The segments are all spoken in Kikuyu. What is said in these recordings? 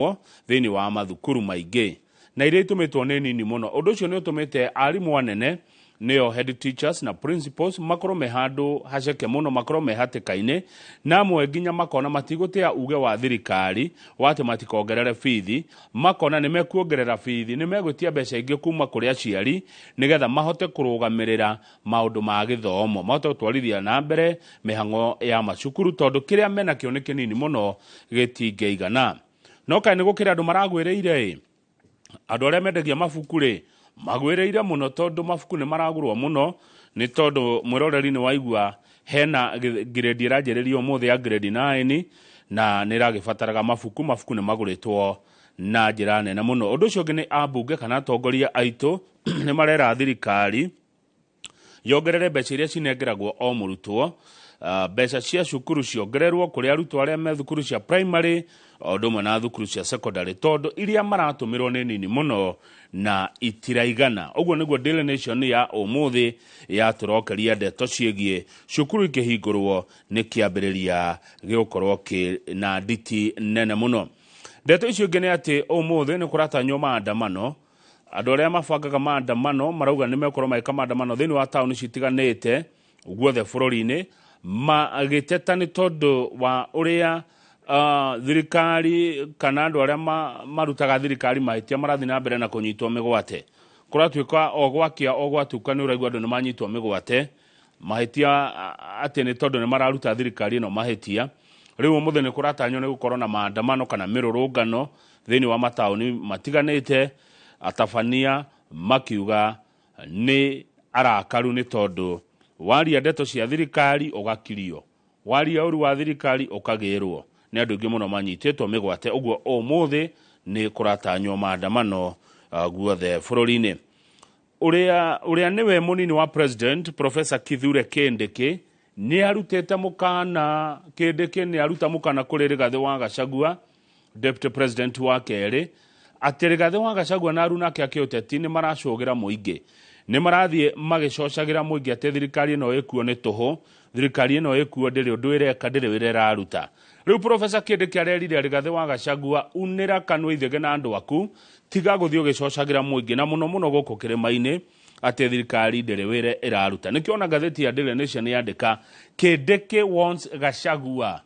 Thĩinĩ wa mathukuru maingĩ na iria itũmĩtwo nĩ nini mũno. Ũndũ ũcio nĩ ũtũmĩte arimũ anene, nĩo head teachers na principals, makorwo me handũ haceke mũno, makorwo me hatĩka-inĩ, na amwe nginya makona matigũtĩa uge wa thirikari wa atĩ matikongerere bithi, makona nĩ mekuongerera bithi, nĩ megwĩtia mbeca ingĩ kuma kũrĩ aciari nĩgetha mahote kũrũgamĩrĩra maũndũ ma gĩthomo, mahote gũtwarithia na mbere mĩhang'o ya macukuru, tondũ kĩrĩa menakĩo nĩ kĩnini mũno, gĩtingĩigana. No kaĩ nĩ gũkĩrĩ andũ maragwĩrĩire ĩ? Andũ arĩa mendagia mabuku rĩ, magwĩrĩire mũno, tondũ mabuku nĩ maragũrwo mũno, nĩ tondũ mwĩroreri nĩ waigua hena grade ĩranjĩrĩria ũmũthĩ ya grade 9 na nĩ ĩragĩbataraga mabuku. Mabuku nĩ magũrĩtwo na njĩra nene mũno. Ũndũ ũcio ũngĩ nĩ ambunge kana atongoria aitũ nĩ marera thirikari yongerere mbeca iria cinengeragwo o mũrutwo, mbeca cia cukuru ciongererwo kũrĩ arutwo arĩa me thukuru cia primary o ũndũ ũmwe na thukuru cia secondary, tondũ iria maratũmĩrwo nĩ nini mũno na itiraigana. Ũguo nĩguo Daily Nation ya ũmũthĩ yatũrokeria ndeto ciĩgiĩ cukuru ikĩhingũrwo nĩ kĩambĩrĩria gĩgũkorwo kĩ na nditi nene mũno. Ndeto icio ingĩ nĩ atĩ ũmũthĩ nĩ kũratanywo maandamano. Andũ arĩa mabangaga maandamano marauga nĩ mekorwo magĩka maandamano thĩinĩ wa taũni citiganĩte guothe bũrũri-inĩ, magĩteta nĩ tondũ wa ũrĩa thirikari kana andũ arĩa marutaga thirikari mahĩtia marathiĩ na mbere na kũnyitwo mĩgwate. Kũratuĩka o gwakĩa o gwatuka nĩ ũraigua andũ nĩ manyitwo mĩgwate mahĩtia atĩ nĩ tondũ nĩ mararuta thirikari ĩno mahĩtia. Rĩu ũmũthĩ nĩ kũratanywo nĩ gũkorwo na maandamano kana mĩrũrũngano thĩinĩ wa mataũni matiganĩte, atabania makiuga nĩ arakaru nĩ tondũ waria ndeto cia thirikari ũgakirio, waria ũru wa thirikari ũkagĩrwo. Nĩ andũ aingĩ mũno manyitĩtwo mĩgwate. Ũguo ũmũthĩ nĩ kũratanywo maandamano guothe bũrũri-inĩ. Ũrĩa nĩwe mũnini wa president, Professor Kithure Kindiki, nĩ arutĩte mũkana. Kindiki nĩ aruta mũkana kũrĩ Rigathĩ wa Gachagua, deputy president wa kerĩ, atĩ Rigathĩ wa Gachagua na aruna ake a kĩũteti nĩ maracũgĩra mũingĩ, nĩ marathiĩ magĩcocagĩra mũingĩ atĩ thirikari ĩno ĩkuo nĩ tũhũ, thirikari ĩno ĩkuo ndĩrĩ ũndũ ĩreka, ndĩrĩ wĩra ĩraruta. Rĩu Professor Kindiki arerire Rigathĩ wa Gachagua, unĩra kanua ithege na andũ aku, tiga gũthiĩ ũgĩcocagĩra mũingĩ na mũno mũno gũkũ kĩrĩma-inĩ atĩ thirikari ndĩrĩ wĩra ĩraruta. Nĩkĩo ona ngathĩti ya Daily Nation yandĩka, "Kindiki warns Gachagua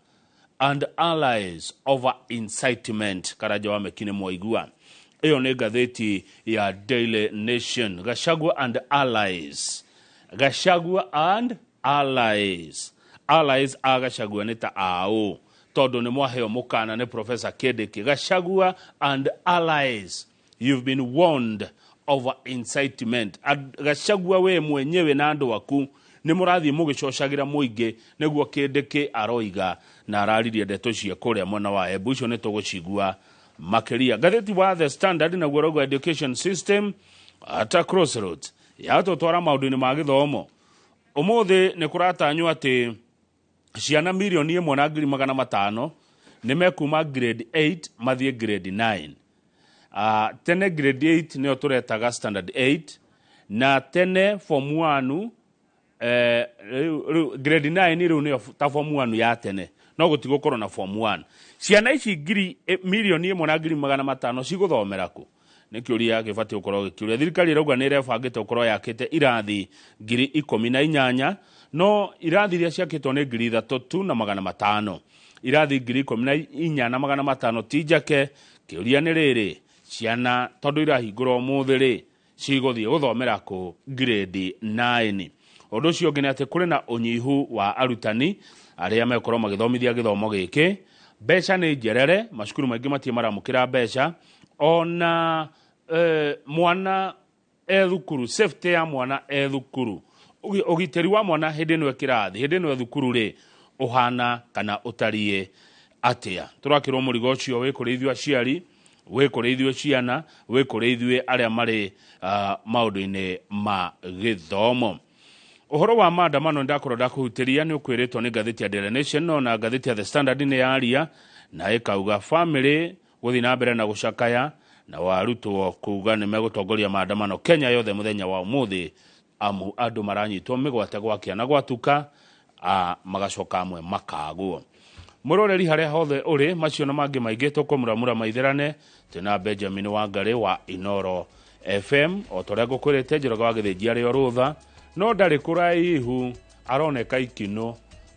and allies over incitement." Karanja wa Meki nĩ mwaigua, ĩyo nĩ ngathĩti ya Daily Nation. Gachagua and allies, Gachagua and allies, allies a Gachagua nĩ ta aũ? Tondũ nĩ mwaheo mũkana nĩ Professor Kindiki. Gachagua and allies, you've been warned over incitement. Gachagua, we mwenyewe na andũ aku nĩ mũrathiĩ mũgĩcocagĩra mũingĩ, nĩguo Kindiki aroiga, na araririe ndeto cia kũrĩa mwena wa Embu. Icio nĩ tũgũcigua makĩria. Ngathĩti wa The Standard naguo rauga, "Education system at a crossroads." Yatũtwara maũndũ-inĩ ma gĩthomo, ũmũthĩ nĩ kũratanywo atĩ ciana 1,500,000 nĩ mekuma grade 8 mathiĩ grade 9. Tene grade 8 nĩyo tũretaga standard 8, na tene form 1, rĩu grade 9 rĩu nĩyo ta form 1 ya tene, no gũtigũkorwo na form 1. Ciana ici 1,500,000 cigũthomera kũ? Nĩ kĩũria gĩbatiĩ gũkorwo gĩkĩũria. Thirikari ĩrauga nĩ ĩrebangĩte gũkorwo yakĩte irathi 18,000, no irathi iria ciakĩtwo nĩ 3,500. Irathi 14,500 ti njake. Kĩũria nĩ rĩrĩ, ciana tondũ irahingũrwo ũmũthĩ rĩ, cigũthiĩ gũthomera kũ grade 9? Ũndũ ũcio ũngĩ nĩ atĩ kũrĩ na ũnyihu wa arutani arĩa megũkorwo magĩthomithia gĩthomo gĩkĩ. Mbeca nĩ njerere, macukuru maingĩ matirĩ maramũkĩra mbeca. Ona mwana e thukuru, safety ya mwana e thukuru, ũgitĩri wa mwana hĩndĩ ĩno e kĩrathi, hĩndĩ ĩno e thukuru rĩ, ũhana kana ũtariĩ atĩa? Tũrakĩrwo mũrigo ũcio wĩ kũrĩ ithuĩ aciari, wĩ kũrĩ ithuĩ ciana, wĩ kũrĩ ithuĩ arĩa marĩ maũndũ-inĩ ma gĩthomo. Ũhoro wa maandamano ndakorwo ndakũhutĩria nĩ ũkwĩrĩtwo nĩ ngathĩti ya Daily Nation, no na ngathĩti ya The Standard nĩ yaria na ĩkauga family gũthiĩ na mbere na gũcakaya, na warutwo kuga nĩ megũtongoria maandamano Kenya yothe mũthenya wa ũmũthĩ, amu andũ maranyitwo mĩgwate gwakĩa na gwatuka, magacoka amwe makagwo. Mwĩroreri harĩa hothe ũrĩ, macio na mangĩ maingĩ tũkũmuramura maitherane twĩna Benjamin Wangari wa Inoro FM. O ta ũrĩa ngũkwĩrĩte, Njoroge wa Gĩthĩnji arĩ o rũtha, no ndarĩ kũraihu, aroneka ikinũ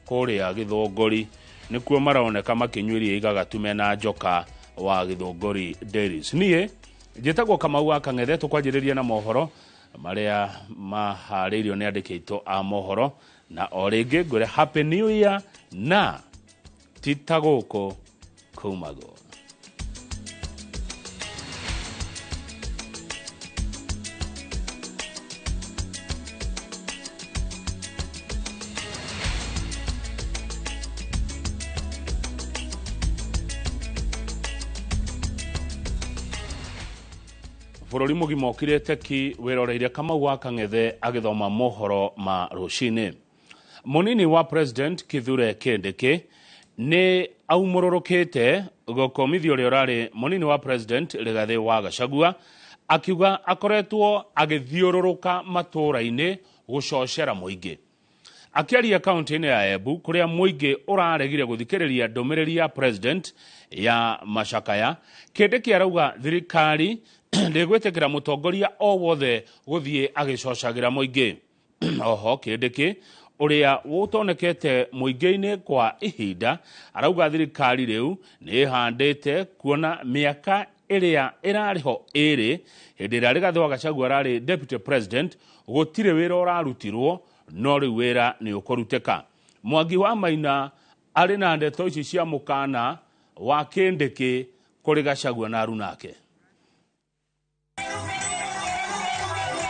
kũrĩa Gĩthũngũri, nĩkuo maroneka makĩnyuĩria igagatume na njoka wa Gĩthũngũri Dairies. Niĩ njĩtagwo Kamau wa Kang'ethe, tũkwanjĩrĩria na mohoro marĩa maharĩirio nĩ andĩki aitũ a mohoro, na o rĩngĩ ngwĩre Happy New Year na tita gũkũ kumagwo. Bũrũri mũgima ũkirĩte ki wĩroreire Kamau wa Kang'ethe agĩthoma mohoro ma rũcinĩ. Mũnini wa President Kithure Kindiki nĩ aumũrũrũkĩte gũkomithia ũrĩa ũrarĩ mũnini wa President Rigathĩ wa Gachagua, akiuga akoretwo agĩthiũrũrũka matũũra-inĩ gũcocera mũingĩ. Akĩaria kaunti-inĩ ya Embu kũrĩa mũingĩ ũraregire gũthikĩrĩria ndũmĩrĩri ya President ya macakaya, Kindiki arauga thirikari ndĩgwĩtĩkĩra mũtongoria o wothe gũthiĩ agĩcocagĩra mũingĩ. Oho Kindiki ũrĩa ũtonekete mũingĩ-inĩ kwa ihinda arauga thirikari rĩu nĩ ĩhandĩte kuona mĩaka ĩrĩa ĩrarĩ ho ĩrĩ hĩndĩ ĩrĩa Rigathĩ wa Gachagua ararĩ deputy president gũtirĩ wĩra ũrarutirwo, no rĩu wĩra nĩ ũkũrutĩka. Mwangi wa Maina arĩ na ndeto ici cia mũkana wa Kindiki kũrĩ Gachagua na arunake.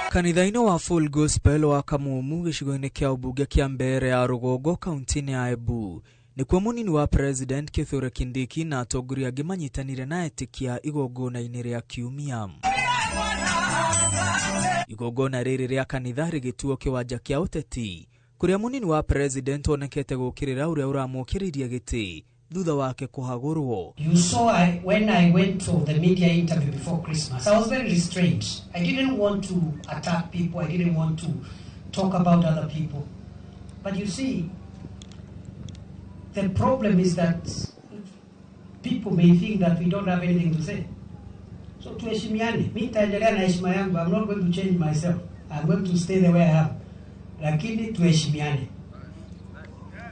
Kanitha-inĩ wa Full Gospel wa Kamumu gĩcigo-inĩ kĩa ũmbunge kĩa Mbeere ya Rũgongo kaunti-inĩ ya Embu nĩkuo mũnini wa President Kithure Kindiki na atongoria angĩ manyitanire na etĩkia igongona-inĩ rĩa kiumia. Igongona rĩrĩ rĩa kanitha rĩgĩtuo kĩwanja kĩa ũteti kũrĩa mũnini wa President onekete gũkĩrĩra ũrĩa ũramũkĩrĩirie gĩtĩ thutha wake kũhagũrwo. You saw when I went to the media interview before Christmas, I was very restrained. I didn't want to attack people. I didn't want to talk about other people. But you see, the problem is that people may think that we don't have anything to say. So tuheshimiane. Mimi nitaendelea na heshima yangu. I'm not going to change myself. I'm going to stay the way I am. Lakini tuheshimiane.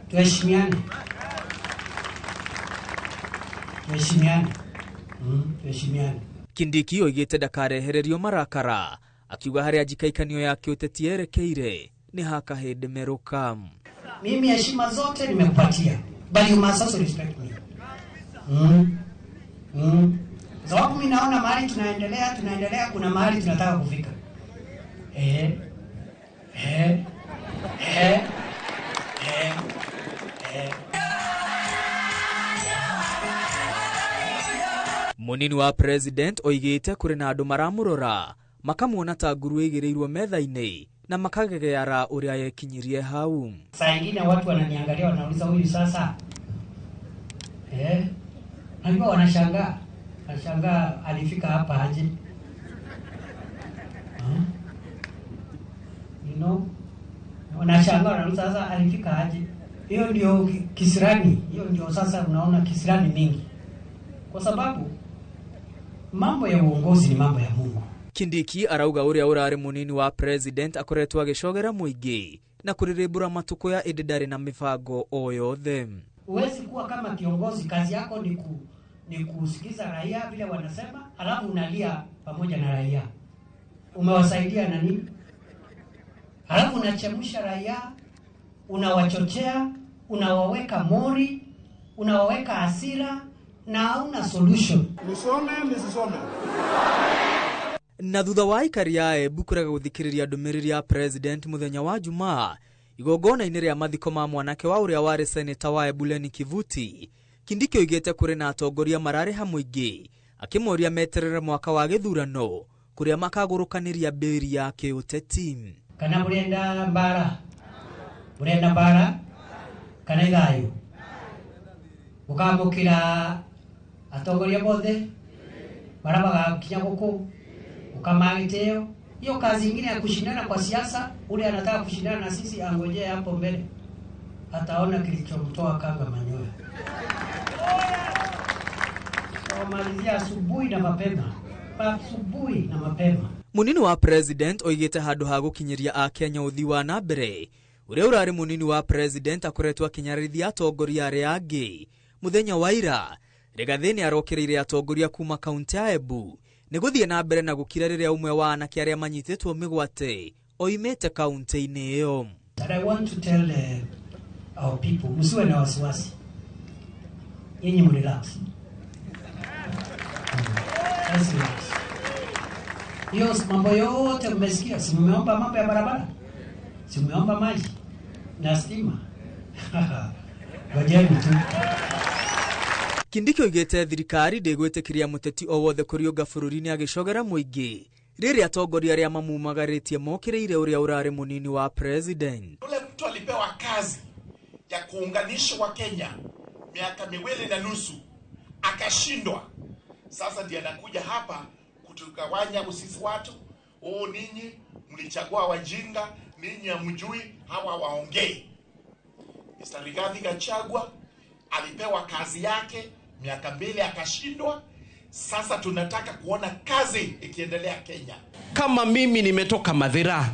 Tuheshimiane. Tuheshimiane. Tuheshimiane. Kindiki oigĩte ndakarehererio marakara, akiuga harĩa njikaikanio ya kĩũteti yerekeire nĩ hakahĩndĩ merũka. Mimi heshima zote nimekupatia, but you must also respect me. Sababu mimi naona mahali tunaendelea, kuna mahali tunataka kufika. Mũnini wa President oigĩte kũrĩ na andũ maramũrora makamuona ta nguru ĩigĩrĩirwo metha-inĩ na makagegeara ũrĩa yekinyirie hau. Saa ingine watu wananiangalia wanauliza huyu sasa. Najua wanashangaa. Wanashangaa alifika hapa aje. You know? Wanashangaa wanauliza sasa alifika aje. Hiyo ndio kisirani, hiyo ndio sasa unaona kisirani mingi. Kwa sababu mambo ya uongozi ni mambo ya Mungu. Kindiki arauga ũrĩa ũrarĩ mũnini wa President akoretwo agĩcogera mũingĩ na kũrĩrĩmbũra matukũ ya ĩndĩ ndarĩ na mĩbango o yothe. Huwezi kuwa kama kiongozi kazi yako ni kusikiza raia vile wanasema, alafu unalia pamoja na raia. Umewasaidia na nini? Alafu unachemsha raia, unawachochea, unawaweka mori, unawaweka hasira na hauna solution. Nisome nisisome. Na thutha wa aikari a Embu kũrega gũthikĩrĩria ndũmĩrĩri ya President mũthenya wa Jumaa igongona-inĩ rĩa mathiko ma mwanake wa ũrĩa warĩ seneta wa Embu Lenny Kivuti, Kindiki oigĩte kũrĩ na atongoria mararĩha mũingĩ akĩmoria meterere mwaka wa gĩthurano kũrĩa makagũrũkanĩria mbĩri ya kĩũteti. Kana mũrenda mbara? Mũrenda mbara? Kana ithayũ? Mũkamũkĩra atongoria bothe bara bagakinya gũkũ ukamagiteo. Hiyo kazi ingine ya kushindana kwa siasa, ule anataka kushindana na sisi angojee hapo mbele. ataona kilichomtoa kanga manyoya. Tutawamalizia asubuhi na mapema, asubuhi na mapema. Munini wa president oigite handu ha gukinyiria akenya uthii wa na mbere uria urari munini wa president akoretwo akinyararithia atongoria aria angi. Muthenya wa ira Rigathi ni arokereire atongoria kuma kaunti ya Embu ni guthie na mbere na gukira riria umwe wa anake aria manyititwo migwate oimite kaunti-ini iyo. And I want to tell our people, msiwe na wasiwasi, nyinyi mrelax. Let's relax. Hiyo mambo yote mmesikia, si mmeomba mambo ya barabara, si mmeomba maji na stima. Ngojeni tu. Kindiki oigite thirikari ndĩgwĩtĩkĩria mũteti o wothe kũriũnga bũrũri-inĩ agĩcogera mũingĩ rĩrĩa atongoria arĩa mamumagarĩtie mokĩrĩire ũrĩa ũrarĩ mũnini wa president. Ule mtu alipewa kazi ya kuunganisha wa Kenya miaka 2.5 akashindwa. Sasa ndiye anakuja hapa kutugawanya sisi watu. Oh, ninyi mlichagua wajinga, ninyi hamjui, hawa waongei. Mr. Rigathi Gachagua alipewa kazi yake miaka 2 akashindwa. Sasa tunataka kuona kazi ikiendelea Kenya. Kama mimi nimetoka Mathira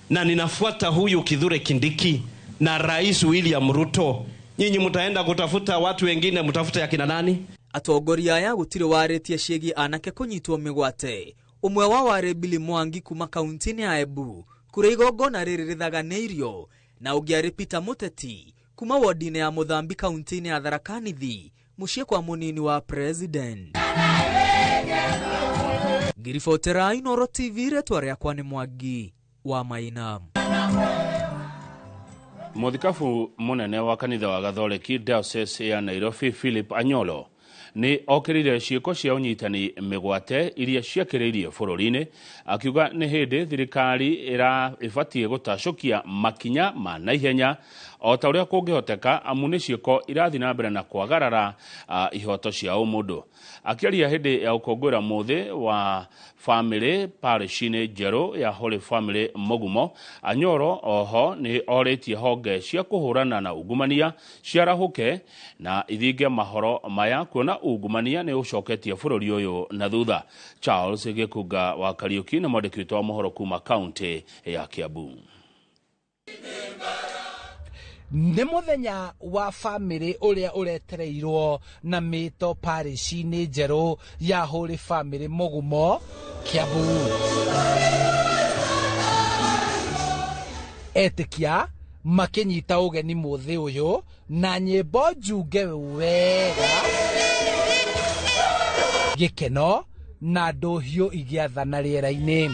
na ninafuata huyu Kithure Kindiki na Rais William Ruto, nyinyi mtaenda kutafuta watu wengine, mtafute akina nani? Atongoria aya gutire warĩtie ciĩgiĩ anake kũnyitwo mĩgwate. Ũmwe wao warĩ Billy Mwangi kuma kaunti-inĩ ya Embu kũrĩa igongona rĩrĩ rĩthaganĩirio, na ũngĩ arĩ Peter Muteti kuma wodi-inĩ ya Mũthambi kaunti-inĩ ya Tharaka Nithi mũciĩ kwa mũnini wa president. Ngiribotera Inooro TV, rĩtwa rĩakwa nĩ Mwangi wa Maina. Mũthikabu mũnene wa kanitha wa Gatholeki Diocese ya Nairobi Philip Anyolo nĩ okĩrĩire ciĩko cia ũnyitani mĩgwate iria ciakĩrĩirie bũrũri-inĩ, akiuga nĩ hĩndĩ thirikari ĩbatiĩ gũtacũkia makinya ma naihenya o ta ũrĩa kũngĩhoteka, amu nĩ ciĩko irathiĩ na mbere na kwagarara ihoto cia ũmũndũ. Akĩaria hĩndĩ ya ũkũngũĩra mũthĩ wa famĩlĩ parish-inĩ njerũ ya Holy Family Mũgumo, Anyoro oho nĩ orĩtie honge cia kũhũrana na ungumania ciarahũke na ithinge mahoro maya, kuona ungumania nĩ ũcoketie bũrũri ũyũ na thutha. Charles Gĩkunga wa Kariũki na mwandĩki witũ wa mohoro kuma kaunti ya Kiambu. Nĩ mũthenya wa famĩlĩ ũrĩa ũretereirwo na mĩto parish-inĩ njerũ ya Holy Family Mũgumo, Kiambu. Etĩkia makĩnyita ũgeni mũthĩ ũyũ na nyĩmbo njunge wega, gĩkeno na ndũhiũ igĩathana rĩera-inĩ.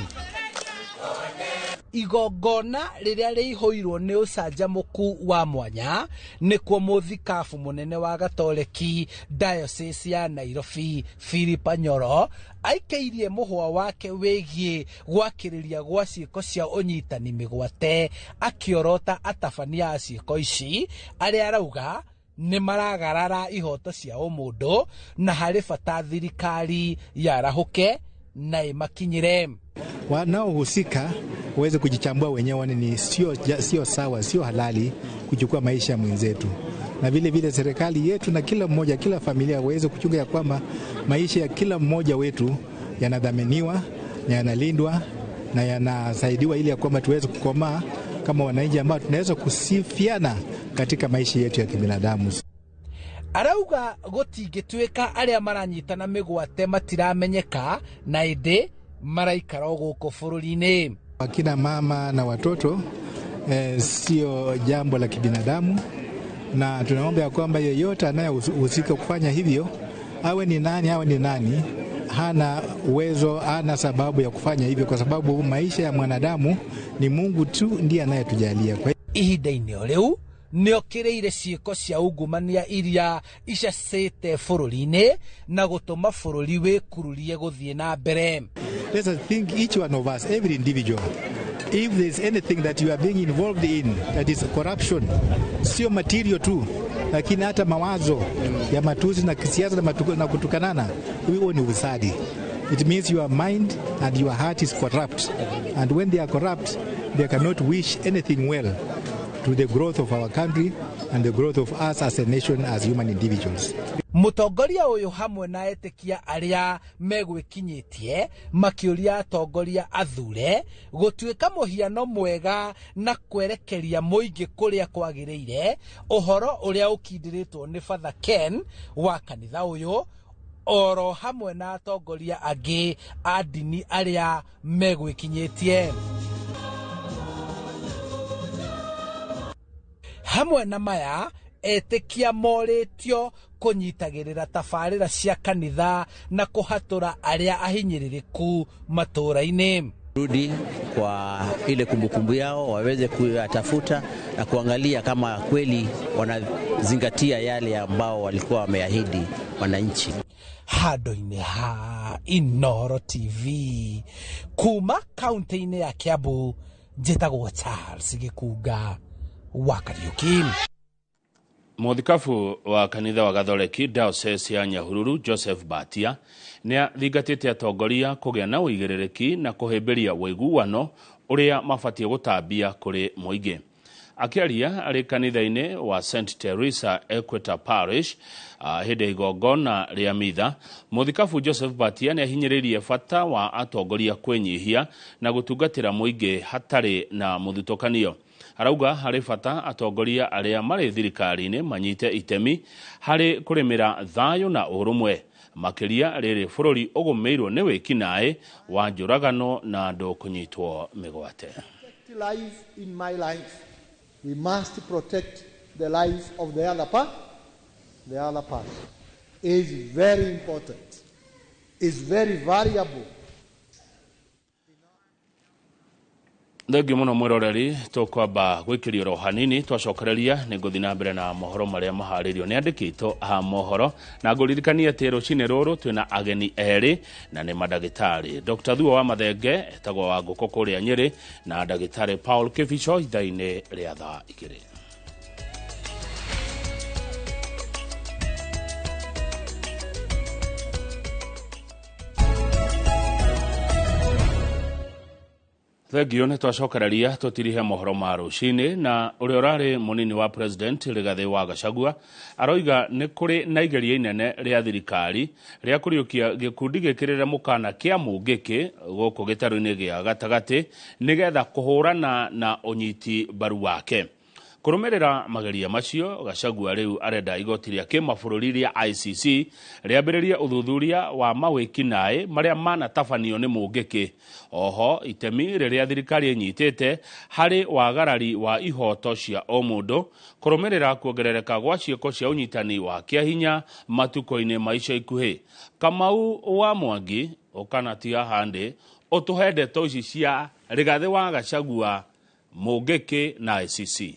Igongona rĩrĩa rĩihũirwo nĩ ũcanjamũku wa mwanya nĩkuo mũthikabu mũnene wa Gatoleki Diocese ya Nairobi Philip Anyoro aikĩirie mũhwa wake wĩgiĩ gwakĩrĩria gwa ciĩko cia ũnyitani mĩgwate, akĩorota atabania a ciĩko ici arĩa arauga nĩ maragarara ihoto cia ũmũndũ na harĩ bata thirikari yarahũke na ĩmakinyĩre. Wanaohusika waweze kujichambua wenyewe, ni sio sawa, sio halali kuchukua maisha ya mwenzetu. Na vile vile serikali yetu na kila mmoja, kila familia waweze kuchunga ya kwamba maisha ya kila mmoja wetu yanadhaminiwa na yanalindwa na yanasaidiwa, ili ya kwamba tuweze kukomaa kama wananchi ambao tunaweza kusifiana katika maisha yetu ya kibinadamu. Arauga gutingituika aria maranyitana migwate matiramenyeka na indi maraikara guku bururi-ini. Akina mama na watoto sio jambo la kibinadamu, na tunaomba ya kwamba yeyote anayehusika kufanya hivyo, awe ni nani, awe ni nani, hana uwezo, hana sababu ya kufanya hivyo, kwa sababu maisha ya mwanadamu ni Mungu tu ndiye anayetujalia. Kwa ihinda-inĩ o rĩu nĩokĩrĩire ciĩko cia ungumania iria icacĩte bũrũri-inĩ na gũtũma bũrũri wĩkururie gũthiĩ na mbere. Let us think, each one of us, every individual, if there's anything that you are being involved in that is corruption, sio material tu, lakini hata mawazo ya matusi na kisiasa na kutukanana, huo ni ufisadi. It means your mind and your heart is corrupt, and when they are corrupt, they cannot wish anything well to the growth of our country and the growth of us as a nation, as human individuals. Mũtongoria ũyũ hamwe na etĩkia arĩa megwĩkinyĩtie makĩũria atongoria athure gũtuĩka mũhiano mwega na kwerekeria mũingĩ kũrĩa kwagĩrĩire, ũhoro ũrĩa ũkindĩrĩtwo nĩ Father Ken wa kanitha ũyũ oro hamwe na atongoria angĩ a ndini arĩa megwĩkinyĩtie. Hamwe na maya, etĩkia morĩtio kũnyitagĩrĩra tabarĩra cia kanitha na kũhatũra arĩa ahinyĩrĩrĩku matũũra-inĩ. Rudi kwa ile kumbukumbu yao waweze kuyatafuta na kuangalia kama kweli wanazingatia yale ambao walikuwa wameahidi wananchi. Handũ-inĩ ha Inooro TV kuma kaunti-inĩ ya Kiambu, njĩtagwo Charles Gĩkunga wa Kariuki. Mũthikabu wa kanitha wa Gatholeki Diocese ya Nyahururu Joseph Batia nĩ athingatĩte atongoria kũgĩa na ũigĩrĩrĩki na kũhĩmbĩria ũiguano ũrĩa mabatiĩ gũtambia kũrĩ mũingĩ. Akĩaria arĩ kanitha-inĩ wa St Teresa Equator Parish hĩndĩ ya igongona rĩa mitha, mũthikabu Joseph Batia nĩ ahinyĩrĩirie bata wa atongoria kwĩnyihia na gũtungatĩra mũingĩ hatarĩ na mũthutũkanio. Arauga harĩ bata atongoria arĩa marĩ thirikari-inĩ manyite itemi harĩ kũrĩmĩra thayũ na ũrũmwe, makĩria rĩrĩ bũrũri ũgũmĩirwo nĩ wĩkinaĩ wa njũragano na andũ kũnyitwo mĩgwate. Life in my life. We must protect the life of the other part. The other part is very important. Is very valuable. Thengiũ mũno mwĩroreri, tũkwamba gwĩkĩrio oro hanini twacokereria nĩ ngũthiĩ na mbere na mohoro marĩa maharĩirio nĩ andĩkĩtwo a mohoro, na ngũririkanie atĩ rũcinĩ rũrũ twĩna ageni erĩ na nĩ mandagĩtarĩ. Dr. Thuo wa Mathenge etagwo wa ngũkũ kũrĩa Nyĩrĩ na ndagĩtarĩ Paul Kĩbico ithaa-inĩ rĩa thaa 2. Thengio nĩ twacokereria tũtirihe mohoro ma rũcinĩ, na ũrĩa ũrarĩ mũnini wa president Rigathĩ wa Gachagua aroiga nĩ kũrĩ na igeria inene rĩa thirikari rĩa kũriũkia gĩkundi gĩkĩrĩre mũkana kĩa Mũngĩkĩ gũkũ gĩtarũ-inĩ gĩa gatagatĩ nĩgetha kũhũrana na ũnyiti mbaru wake. Kũrũmĩrĩra mageria macio, Gachagua rĩu arenda igoti rĩa kĩmabũrũri rĩa ICC rĩambĩrĩrie ũthuthuria wa mawĩkinaĩ marĩa manatabanio nĩ Mũngĩkĩ. Oho itemi rĩrĩa thirikari ĩnyitĩte harĩ wagarari wa ihoto cia ũmũndũ kũrũmĩrĩra kuongerereka gwa ciĩko cia ũnyitani wa kĩahinya matukũ-inĩ ma ica ikuhĩ. Kamau wa Mwangi ũkanatia handĩ ũtũhe ndeto ici cia Rigathĩ wa Gachagua, Mũngĩkĩ na ICC.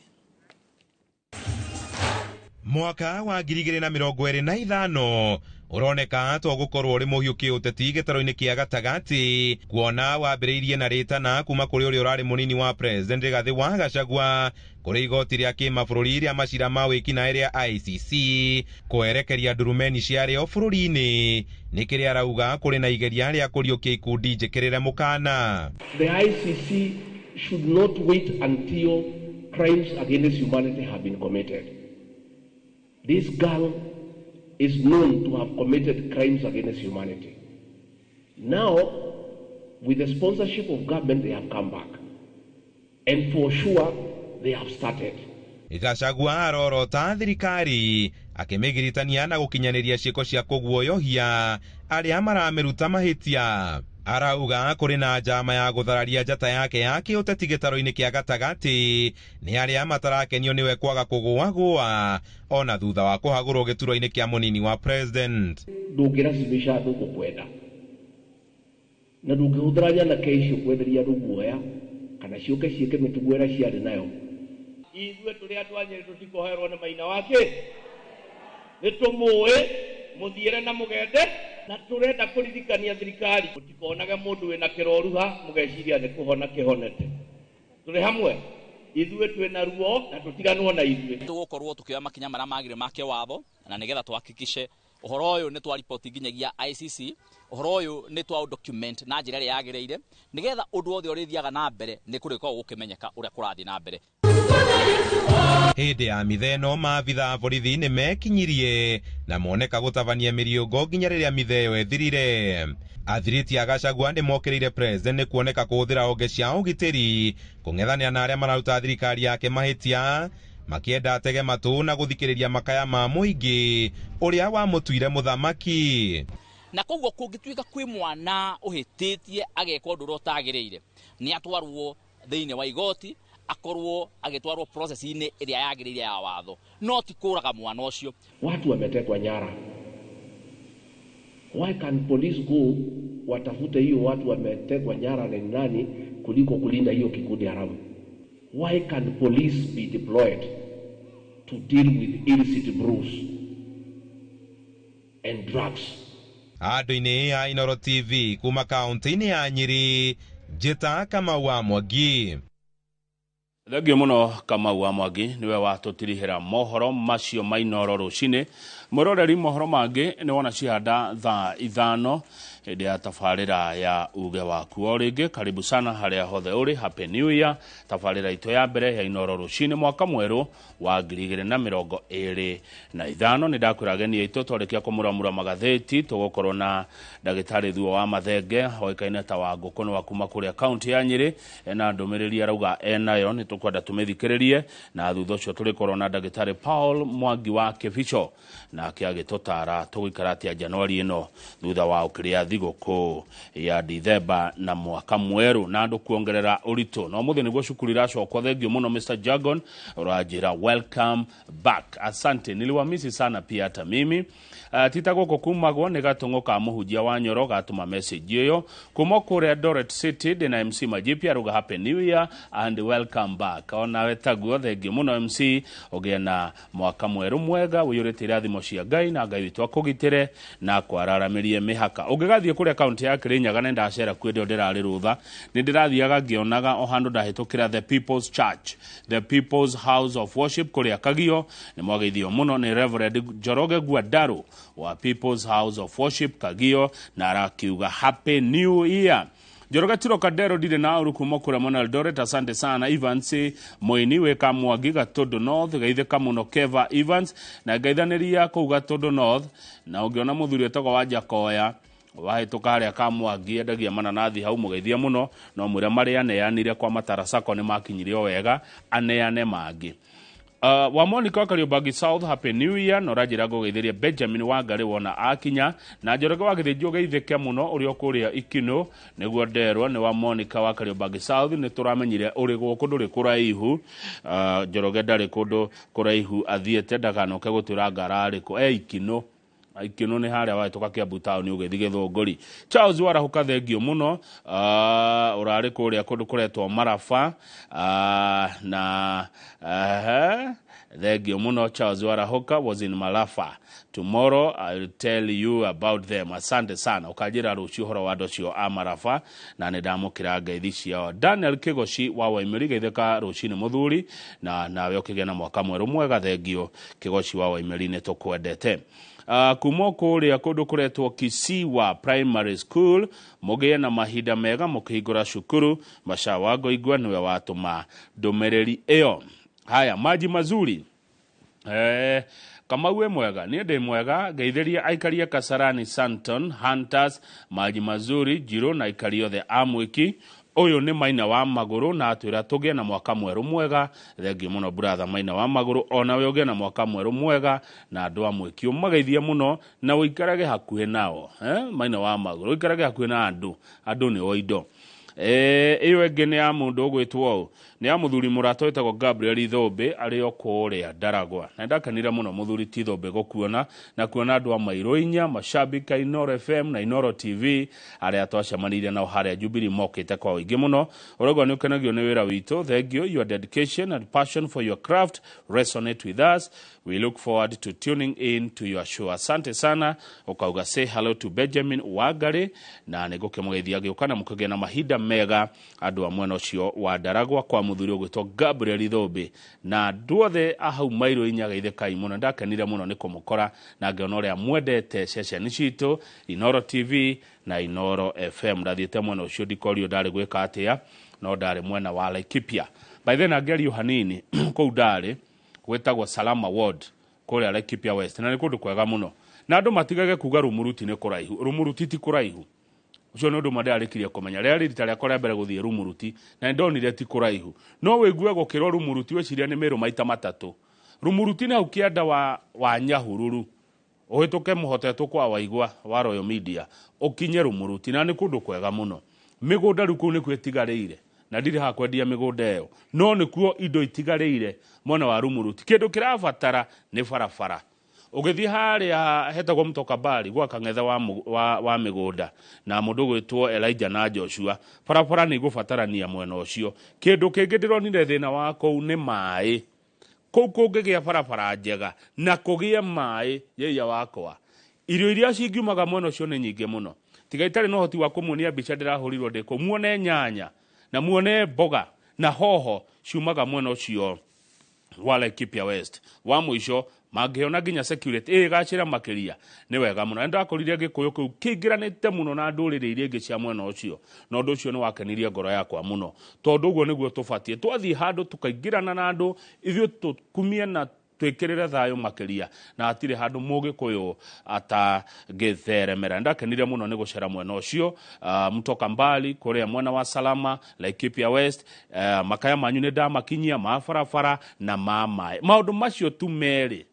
Mwaka wa 2025 ũroneka to gũkorwo ũrĩ mũhiũ kĩũteti gĩtarũ-inĩ kĩa gatagatĩ, kuona wambĩrĩirie na rĩtana kuma kũrĩ ũrĩa ũrarĩ mũnini wa president Rigathĩ wa Gachagua kũrĩ igoti rĩa kĩmabũrũri rĩa macira ma wĩkinaĩ rĩa ICC kwerekeria ndurumeni ciarĩo bũrũri-inĩ nĩ kĩrĩa arauga kũrĩ na igeria rĩa kũriũkia ikundi njĩkĩrĩre mũkana. The ICC should not wait until crimes against humanity have been committed. This gang is known to have committed crimes against humanity. Now, with the sponsorship of government, they have come back. And for sure, they have started. Gachagua arorota thirikari akĩmĩgiritania na gũkinyanĩria ciĩko cia kũguoyohia arĩa maramĩruta mahĩtia. Arauga kũrĩ na njama ya gũthararia njata yake ya kĩũteti gĩtarũ-inĩ kĩa gatagatĩ nĩ arĩa matarakenio nĩwe kwaga kũgũagũa ona thutha wa kũhagũrwo gĩturwa-inĩ kĩa mũnini wa president. Ndũngĩracimisha andũ gũkwenda na ndũngĩhũthĩra nyanake icio kwenderia andũ guoya kana ciũke ciĩke mĩtugo ĩrĩa ciarĩ nayo. Ithuĩ tũrĩ andũ a Nyĩrĩ tũtikoherwo nĩ Maina wake, nĩ tũmũĩ mũthiĩre na mũgende, na tũrenda kũririkania thirikari mũtikonage mũndũ wĩna kĩroruha mũgeciria nĩ kũhona kĩhonete. Tũrĩ hamwe ithuĩ twĩna ruo na tũtiganwo na ithuĩ. Tũgũkorwo tũkĩoya makinya marĩa magĩrĩire ma kĩwatho na nĩgetha tũhakikishe ũhoro ũyũ nĩ twaripoti nginyagia ICC, ũhoro ũyũ nĩ twa document na njĩra ĩrĩa yagĩrĩire nĩgetha ũndũ wothe ũrĩthiaga na mbere nĩ kũrĩkoragwo gũkĩmenyeka ũrĩa kũrathiĩ na mbere. Hĩndĩ ya mitha ĩno maabitha a borithi nĩ mekinyirie na moneka gũtabania mĩriũngo nginya rĩrĩa mitha ĩyo ĩthirire. Athiriti a Gachagua nĩ mokĩrĩire president nĩ kuoneka kũhũthĩra honge cia ũgitĩri kũng'ethanĩra na arĩa mararuta thirikari yake mahĩtia, makĩenda atege matũ na gũthikĩrĩria makaya ma mũingĩ ũrĩa wamũtuire mũthamaki. Na koguo kũngĩtuĩka kwĩ mwana ũhĩtĩtie ageka ũndũ ũrĩa ũtagĩrĩire, nĩ atwarwo thĩinĩ wa igoti, akorwo agĩtwarwo process-inĩ ĩrĩa yagĩrĩire ya watho, no ti kũraga mwana ũcio. Watu wametekwa nyara. Why can police go watafute hiyo watu wametekwa nyara ni nani kuliko kulinda hiyo kikundi haramu? Why can police be deployed to deal with illicit brews and drugs? Andũ-inĩ ya Inooro TV kuma kaunti-inĩ ya Nyĩrĩ, Njĩta Kamau wa Mwangi. Thengio mũno Kamau wa Mwangi nĩwe watũtirihĩra mohoro macio ma Inooro rũcinĩ. Mwĩroreri, mohoro mangĩ nĩ wona cihanda thaa 5 hĩndĩ ya tabarĩra ya uge waku. O rĩngĩ karibu sana harĩa hothe ũrĩ, happy new year. Tabarĩra itũ ya mbere ya Inooro rũcinĩ mwaka mwerũ wa 2025. Nĩ ndakwĩra ageni aitũ twarĩkia kũmũramũra magathĩti, tũgũkorwo na ndagĩtarĩ Thuo wa Mathenge oĩkaine ta wa Ngũkũ, nĩ wa kuma kũrĩa kaunti ya Nyĩrĩ, ena ndũmĩrĩri arauga enayo, nĩ tũkwenda tũmĩthikĩrĩrie, na thutha ũcio tũrĩkorwo na ndagĩtarĩ Paul Mwangi wa Kĩbico, nake agĩtũtara tũgũikara atĩa Januari ĩno thutha wa ũkĩrĩa thigũkũ ya Dithemba na mwaka mwerũ na andũ kuongerera ũritũ. Na ũmũthĩ nĩguo cukuru iracokwo. Thengio mũno Mr. Jagon, ũranjĩra welcome back, asante, niliwamisi sana pia hata mimi. Tita gũkũ kumagwo nĩ gatũng'ũ ka mũhunjia wa Nyoro gatũma message ĩyo kuma kũrĩa Eldoret City. Ndĩna MC Majipia aruga happy new year and welcome back. Onawe taguo, thengio mũno MC, ũgĩe na mwaka mwerũ mwega ũiyũrĩte irathimo cia Ngai, na Ngai witũ akũgitĩre na akwararamĩrie mĩhaka. Ũngĩgathiĩ kũrĩa kaunti ya Kĩrĩnyaga, nĩ ndacera kuo hĩndĩ ĩyo ndĩrarĩ rũtha, nĩ ndĩrathiaga ngĩonaga o handũ ndahĩtũkĩra The People's Church, The People's House of Worship kũrĩa Kagio. Nĩ mwageithio mũno nĩ Reverend Njoroge Guadaru wa People's House of Worship Kagio, na arakiuga happy new year. Njoroge Tiro Kadero ndirĩ na ũru kuma kũrĩa mwena Eldoret, asante sana. Evans Moini wĩ Kamwangi Gatũndũ North, geithĩka mũno Keva Evans, na ngeithanĩria kũu Gatũndũ North. Na ũngĩona mũthuri wĩtagwo wa Njakoya wahĩtũka harĩa Kamwangi endagia mananathi hau, mũgeithie mũno, no mwĩre marĩa aneanire kwa Matarasako nĩ makinyire o wega, aneane mangĩ. Wa Monica wa Kariobangi South, happy new year. Na ũranjĩra ngũgeithĩria Benjamin Wangari wona akinya, na Njoroge wa Gĩthĩnji ũgeithĩke mũno ũrĩa ũkũrĩa Ikino, nĩguo nderwo nĩ wa Monica wa Kariobangi South. Nĩ tũramenyire ũrĩ gũkũ ndũrĩ kũraihu. Njoroge ndarĩ kũndũ kũraihu athiĩte, ndakanoke gũtwĩra ngararĩ kũ, e Ikino. Ikino nĩ harĩa wahĩtũka Kiambu town ũgĩthiĩ Gĩthũngũri. Charles Warahũka, thengio mũno, ũrarĩ kũrĩa kũndũ kũretwo Maraba, na thengio mũno Charles Warahũka was in Marafa. Tomorrow I'll tell you about them. Asante sana, ũkanjĩra rũciũ ũhoro wa andũ acio a Marafa, na nĩ ndamũkĩra ngeithi ciao. Daniel Kĩgoci wa Waimĩri, geithĩka rũcinĩ mũthuri, na nawe ũkĩgĩa na mwaka mwerũ mwega. Thengio Kĩgoci wa Waimĩri, nĩ tũkwendete. Kuma kũrĩa kũndũ kũretwo Kisiwa Primary School, mũgĩe na mahinda mega mũkĩhingũra cukuru. Macawa Ngoigua nĩwe watũma ndũmĩrĩri ĩyo. Haya, maji mazuri. Kamau wĩ mwega? Niĩ ndĩ mwega. Ngeithĩria aikaria Kasarani, Santon Hunters, maji mazuri Njirũ na aikari othe a Mwĩki. Ũyũ nĩ Maina wa Magũrũ, na atwĩra tũgĩe na mwaka mwerũ mwega. Thengio mũno brother Maina wa Magũrũ, onawe ũgĩe na mwaka mwerũ mwega, na andũ a Mwĩki ũmageithie mũno na ũikarage hakuhĩ nao. Maina wa Magũrũ, ũikarage hakuhĩ na andũ, andũ nĩo indo. Ĩyo ĩngĩ nĩ ya mũndũ ũgwĩtwo ũũ, nĩ ya mũthuri mũrata wĩtagwo Gabriel Thũmbĩ arĩ o kũrĩa Ndaragwa, na ndakenire mũno mũthuri ti Thũmbĩ gũkuona na kuona andũ a Mairũ inya mashabiki a Inooro FM na Inooro TV arĩa twacemanirie nao harĩa Jubilee mokĩte kwa ũingĩ mũno. Ũrauga nĩ ũkenagio nĩ wĩra witũ, thank you, your dedication and passion for your craft resonate with us, we look forward to tuning in to your show, asante sana. Ũkauga say hello to Benjamin Wangari, na nĩ ngũkĩmũgeithia agĩũka, na mũkĩgĩa na mahinda mega andũ a mwena ũcio wa Ndaragwa kwa mũthuri ũgwĩtwo Gabriel Thũmbĩ, na andũ othe a hau Mairũ inya geithĩkai mũno. Ndakenire mũno nĩ kũmũkora na ngĩona ũrĩa mwendete ceceni citũ Inooro TV na Inooro FM. Ndathiĩte mwena ũcio ndikorio ndarĩ gwĩka atĩa, no ndarĩ mwena wa Laikipia. By then angĩario hanini kũu ndarĩ gwĩtagwo Salama Ward kũrĩa Laikipia West, na nĩ kũndũ kwega mũno, na andũ matigage kuga Rumuruti nĩ kũraihu. Rumuruti ti kũraihu. Ũcio nĩ ũndũ ũmwe ndĩrarĩkirie kũmenya. Rĩarĩ rita rĩakwa rĩa mbere gũthiĩ Rumuruti na nĩndonire ti kũraihu. No wĩigue gũkĩrwo Rumuruti wĩcirie nĩ Mĩrũ maita matatũ. Rumuruti nĩ hau kĩanda wa Nyahururu, ũhĩtũke mũhotetwo kwa Waigwa wa Royal Media, ũkinye Rumuruti, na nĩ kũndũ kwega mũno. Mĩgũnda rĩu kũu nĩkuo ĩtigarĩire, na ndirĩ haha kwendia mĩgũnda ĩyo, no nĩkuo indo itigarĩire mwena wa Rumuruti. Kĩndũ kĩrabatara nĩ barabara. Ũgĩthiĩ harĩa hetagwo Mtokabari gwa Kang'ethe wa mĩgũnda na mũndũ ũgwĩtwo Elijah na Joshua, barabara nĩ igũbatarania mwena ũcio. Kĩndũ kĩngĩ ndĩronire thĩna wa kũu nĩ maĩ. Kũu kũngĩgĩa barabara njega na kũgĩe maĩ, yeiya wakwa, irio iria cingiumaga mwena ũcio nĩ nyingĩ mũno. Tiga itarĩ na ũhoti wa kũmuonia mbica ndĩrahũrirwo ndĩ kũu, muone nyanya na muone mboga na hoho ciumaga mwena ũcio wa Laikipia West. Wa mũico mangĩona nginya security ĩgacĩra makĩria nĩ wega mũno. Nĩndakorire Gĩkũyũ kĩu kĩingĩranĩte mũno na ndũrĩrĩ iria ingĩ cia mwena ũcio, na ũndũ ũcio nĩ wakenirie ngoro yakwa mũno, tondũ ũguo nĩguo tũbatiĩ. Twathiĩ handũ tũkaingĩrana na andũ, ithuĩ tũkumie na twĩkĩrĩre thayũ makĩria, na hatirĩ handũ Mũgĩkũyũ atangĩtheremera. Nĩndakenire mũno nĩ gũcera mwena ũcio, Mtoka Mbali kũrĩa mwena wa Salama, Laikipia West. Makaya manyu nĩ ndamakinyia ma barabara na ma maĩ. Maũndũ macio tu merĩ,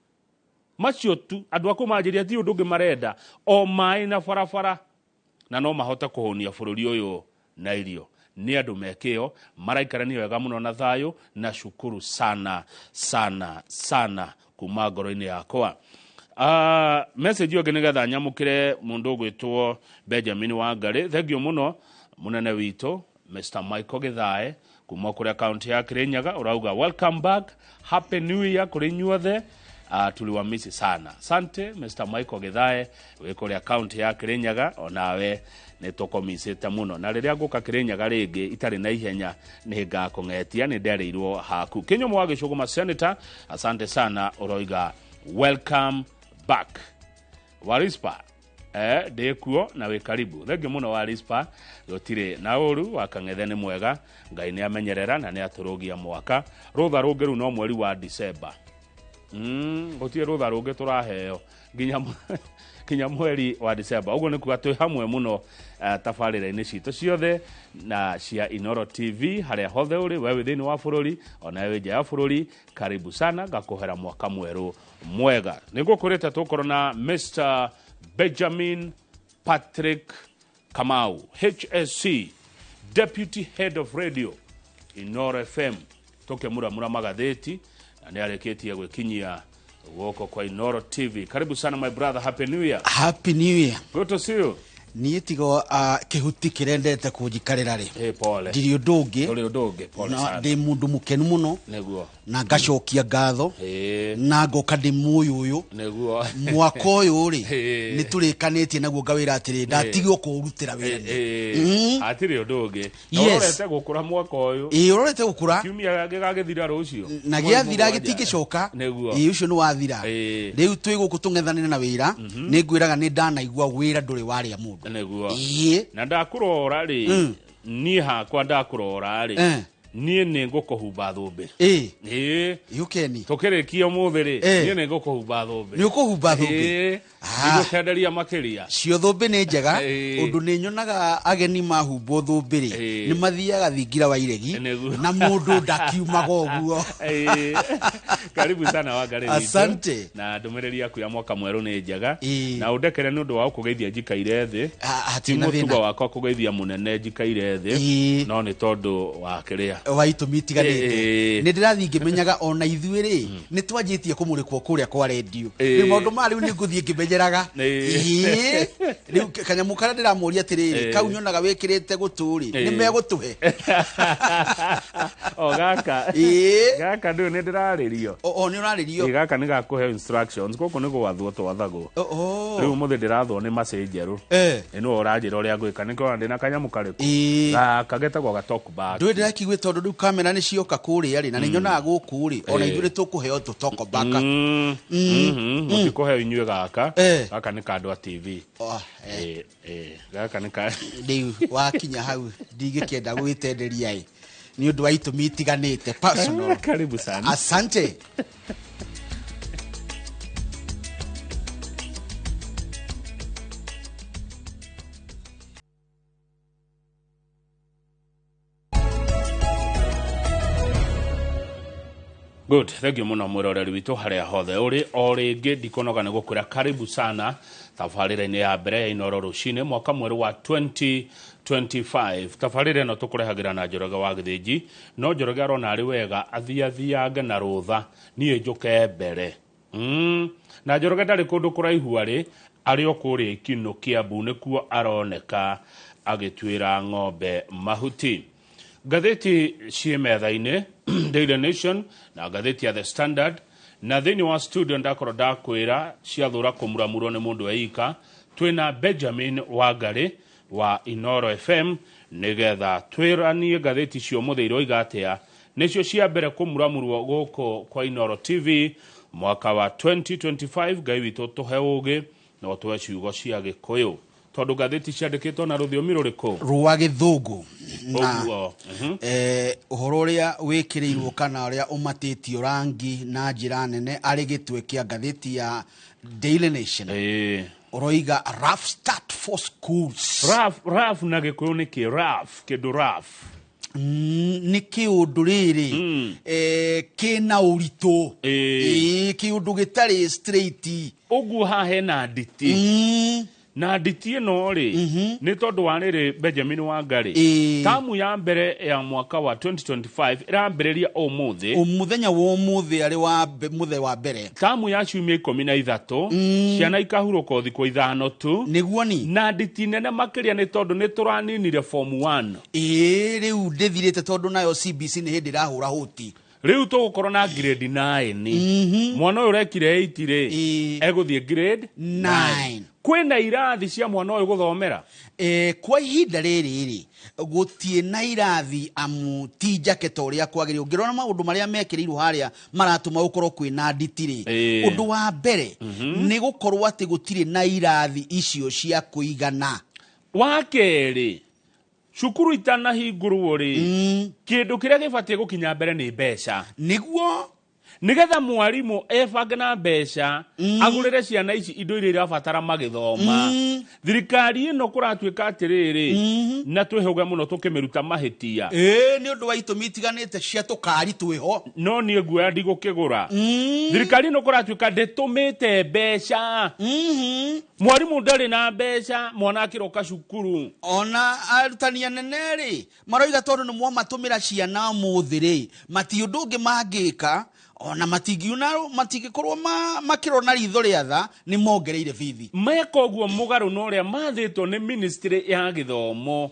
macio tu andũ a kũu manjĩria ti ũndũ ũngĩ marenda, o maĩ na barabara, na no mahote kũhũnia bũrũri ũyũ na irio. Nĩ andũ mekĩo, maraikarania wega mũno na thayũ, na cukuru sana sana sana kuma ngoro-inĩ yakwa. Message ĩyo ĩngĩ nĩgetha nyamũkĩre mũndũ ũgwĩtwo Benjamin Wangari. Thengiũ mũno mũnene witũ Mr. Michael Githae kuma kũrĩa kaunti ya Kirinyaga, ũrauga welcome back, happy new year kũrĩ inyuothe. Tuliwamisi sana. Asante Mr. Michael Githae wĩ kũrĩa kaunti ya Kirinyaga, onawe nĩ tũkũmicĩte mũno. Na rĩrĩa ngũka Kirinyaga rĩngĩ itarĩ na ihenya nĩ ngakũng'etia, nĩ nderĩirwo haku. Kĩnyũmũ wa Gĩcũgũma Senator, asante sana, ũroiga welcome back. Warispa, ndĩkuo na wĩ karibu. Thengiũ mũno Warispa, gũtirĩ na ũru, wa Kang'ethe nĩ mwega, Ngai nĩ amenyerera na nĩ atũrũgia mwaka. Rũtha rũngĩ rĩu no mweri wa December. Gũtirĩ rũtha rũngĩ tũraheo nginya mweri wa December. Ũguo nĩ kuga twĩ hamwe mũno tabarĩra-inĩ citũ ciothe na cia Inooro TV, harĩa hothe ũrĩ, we wĩ thĩinĩ wa bũrũri ona we wĩ nja ya bũrũri, karibu sana, ngakũhera mwaka mwerũ mwega. Nĩ ngũkwĩrĩte tũkorwo na Mr. Benjamin Patrick Kamau, HSC, Deputy Head of Radio Inooro FM, tũkĩmuramura magathĩti na nĩ arĩkĩtie gwĩkinyia guoko kwa Inooro TV. Karibu sana my brother, happy new year. Happy new year. Good to see you. Niĩ tigo kĩhuti kĩrendete kũnjikarĩra rĩ. Pole. Ndirĩ ũndũ ũngĩ. Ndũrĩ ũndũ ũngĩ, pole Na sana. ndĩ mũndũ mũkenu mũno. Nĩguo. Na ngacokia ngatho. Na ngoka ndĩ muoyo ũyũ. Nĩguo. Mwaka ũyũ rĩ, nĩ tũrĩkanĩtie naguo ngawĩra atĩrĩ, ndatigwo kũũrutĩra wĩra nĩ. Hatirĩ ũndũ ũngĩ. Na ũrorete gũkũra mwaka ũyũ. Ĩĩ, ũrorete gũkũra. Kiumia gĩgagĩthira rũciũ. Na Mweri gĩathira mũgwanja. gĩtingĩcoka. Nĩguo. Ĩĩ, ũcio nĩ wathira. Rĩu twĩ gũkũ tũng'ethanĩre na wĩra. Nĩ ngwĩraga nĩ ndanaigua wĩra ndũrĩ warĩa mũndũ. Nĩguo. Ĩĩ. Na ndakũrora rĩ, niĩ hakwa ndakũrora rĩ, niĩ nĩ ngũkũhumba thũmbĩ. Ĩĩ. Ĩĩ. Yũkeni. Tũkĩrĩkia ũmũthĩ rĩ, niĩ nĩ ngũkũhumba thũmbĩ. Nĩ ũkũhumba thũmbĩ? Ĩĩ. Nĩngũkenderia makĩria. Cio thũmbĩ nĩ njega, ũndũ nĩ nyonaga ageni mahumbwo thũmbĩ rĩ, nĩ mathiaga thingira wa iregi, na mũndũ ndakiumaga ũguo. Karibu sana Wangari witũ. Asante. Na ndũmĩrĩri yaku ya mwaka mwerũ nĩ njega. Na ũndekere nĩ ũndũ wa gũkũgeithia njikaire thĩ. Hatirĩ Ti na thĩna. mũtugo wakwa kũgeithia mũnene njikaire thĩ, no nĩ tondũ wa kĩrĩa. Wa itũmi itiganĩte. Nĩ ndĩrathiĩ ngĩmenyaga ona ithuĩ rĩ, nĩ twanjĩtie kũmũrĩkwo kũrĩa kwa rendio. Rĩu maũndũ maya rĩu nĩ ngũthiĩ ngĩmenyeraga. Rĩu kanyamũ karĩa ndĩramũria atĩrĩrĩ, kau nyonaga wĩkĩrĩte gũtũ rĩ, nĩ megũtũhe? O gaka. Gaka ndũĩ nĩ ndĩrarĩrio. O nĩ ũrarĩrio. Gaka nĩ gakũhe instructions, gũkũ nĩ gwathwo twathagwo. Rĩu ũmũthĩ ndĩrathwo nĩ macĩ njerũ. Nĩ nĩwe ũranjĩra ũrĩa ngwĩka, nĩkĩo ona ndĩna kanyamũ karĩkũ. Gaka getagwo ga talk back. Ndũĩ ndĩrakĩiguĩte tondũ rĩu kamera nĩ cioka kũrĩa rĩ, na nĩ nyonaga gũkũ rĩ, ona ithuĩ nĩ tũkũheo tũ talk back. Mũtikũheo inyuĩ gaka. Gaka nĩ ka andũ a TV. Gaka nĩ ka Rĩu wakinya hau ndingĩkĩenda gwĩtenderia ĩ. Nĩ ũndũ wa itũmi itiganĩte personal. Karibu sana. Asante. Good, thank you muno mwiroreri witũ harĩa hothe ũrĩ. O rĩngĩ ndikonoga nĩ gũkwĩra karibu sana tabarĩra-inĩ ya mbere ya Inooro rũcinĩ mwaka mwerũ wa 2025. Tabarĩra ĩno tũkũrehagĩra na Njoroge wa Gĩthĩnji, no Njoroge arona arĩ wega athiathiange na rũtha niĩ njũke mbere. Na Njoroge ndarĩ kũndũ kũraihu arĩ, arĩ o kũrĩa Ikinũ Kiambu nĩkuo aroneka agĩtuĩra ng'ombe mahuti. Ngathĩti ciĩ metha-inĩ, Daily Nation na ngathĩti ya The Standard, na thĩinĩ wa studio ndakorwo ndakwĩra ciathũra kũmuramurwo nĩ mũndũ eika. Twĩna Benjamin Wangari wa Inooro FM nĩgetha twĩranie ngathĩti cia ũmũthĩ iroiga atĩa, nĩcio cia mbere kũmuramurwo gũkũ kwa Inooro TV mwaka wa 2025. Ngai witũ tũhe ũgĩ na ũtũhe ciugo cia Gĩkũyũ, tondũ ngathĩti ciandĩkĩtwo na rũthiomi rũrĩkũ? Rwa Gĩthũngũ. Na Ũguo. Ũhoro ũrĩa wĩkĩrĩirwo kana ũrĩa ũmatĩtio rangi na njĩra nene arĩ gĩtwe kĩa ngathĩti ya Daily Nation ũroiga rough start for schools. Rough na Gĩkũyũ nĩ kĩ? Rough, kĩndũ rough. Nĩ kĩũndũ rĩrĩ kĩna ũritũ. Kĩũndũ gĩtarĩ straight. Ũguo haha hena nditi. Na nditi ĩno rĩ, nĩ tondũ wa rĩrĩ Benjamin Wangari, tamu ya mbere ya mwaka wa 2025 ĩrambĩrĩria ũmũthĩ. Mũthenya wa ũmũthĩ arĩ wa mũthenya wa mbere. Tamu ya ciumia 13, ciana ikahurũka o thikũ 5 tu. Nĩguo ni. Na nditi nene makĩria nĩ tondũ nĩ tũraninire form 1. Rĩu ndĩthirĩte tondũ nayo CBC nĩ hĩndĩ ĩrahũra hũti. Rĩu tũgũkorwo na grade 9. Mwana ũyũ ũrekire 8 rĩ, egũthiĩ grade 9. Kwĩna irathi cia mwana ũyũ gũthomera? Kwa ihinda rĩrĩ rĩ, gũtirĩ na irathi amu ti njake ta ũrĩa kwagĩrĩire. Ũngĩrora maũndũ marĩa mekĩrĩirwo harĩa maratũma gũkorwo kwĩna nditi rĩ, ũndũ wa mbere nĩ gũkorwo atĩ gũtirĩ na irathi icio cia kũigana. Wa kerĩ, cukuru itanahingũrwo rĩ, kĩndũ kĩrĩa gĩbatiĩ gũkinya mbere nĩ mbeca. Nĩguo. Nĩgetha mwarimũ ebange na mbeca, agũrĩre ciana ici indo iria irabatara magĩthoma. Thirikari ĩno kũratuĩka atĩrĩrĩ, na twĩhũge mũno tũkĩmĩruta mahĩtia. Nĩ ũndũ wa itũmi itiganĩte cia tũkari twĩho. No niĩ nguoya ndigũkĩgũra. Thirikari ĩno kũratuĩka ndĩtũmĩte mbeca. Mwarimũ ndarĩ na mbeca, mwana akĩroka cukuru. Ona arutani anene rĩ, maroiga tondũ nĩ mwamatũmĩra ciana ũmũthĩ rĩ, mati ũndũ ũngĩ mangĩka, ona matingiuna, matingĩkorwo makĩrora na ritho rĩa tha, nĩ mongereire bithi. Meka ũguo mũgarũ na ũrĩa mathĩtwo nĩ ministry ya gĩthomo.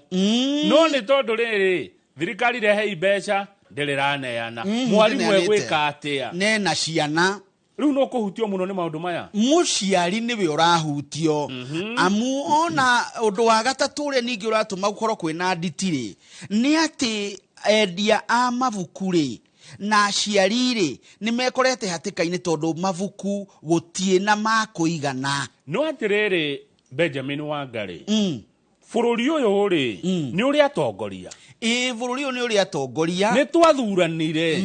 No nĩ tondũ rĩrĩ, thirikari rehei mbeca, ndĩrĩ raneana. Mwarimũ Ndĩneanĩte. egwĩka atĩa? Nena ciana. Rĩu no kũhutio mũno nĩ maũndũ maya? Mũciari nĩwe ũrahutio. Amu ona ũndũ wa gatatũ ũrĩa ningĩ ũratũma gũkorwo kwĩna nditi rĩ, nĩ atĩ endia a mabuku rĩ, na aciari rĩ, nĩ mekorete hatĩka-inĩ tondũ mabuku gũtirĩ na ma kũigana. No atĩrĩrĩ, Benjamin Wangari, bũrũri ũyũ rĩ, nĩ ũrĩ atongoria. Bũrũri ũyũ nĩ ũrĩ atongoria. Nĩ twathuranire.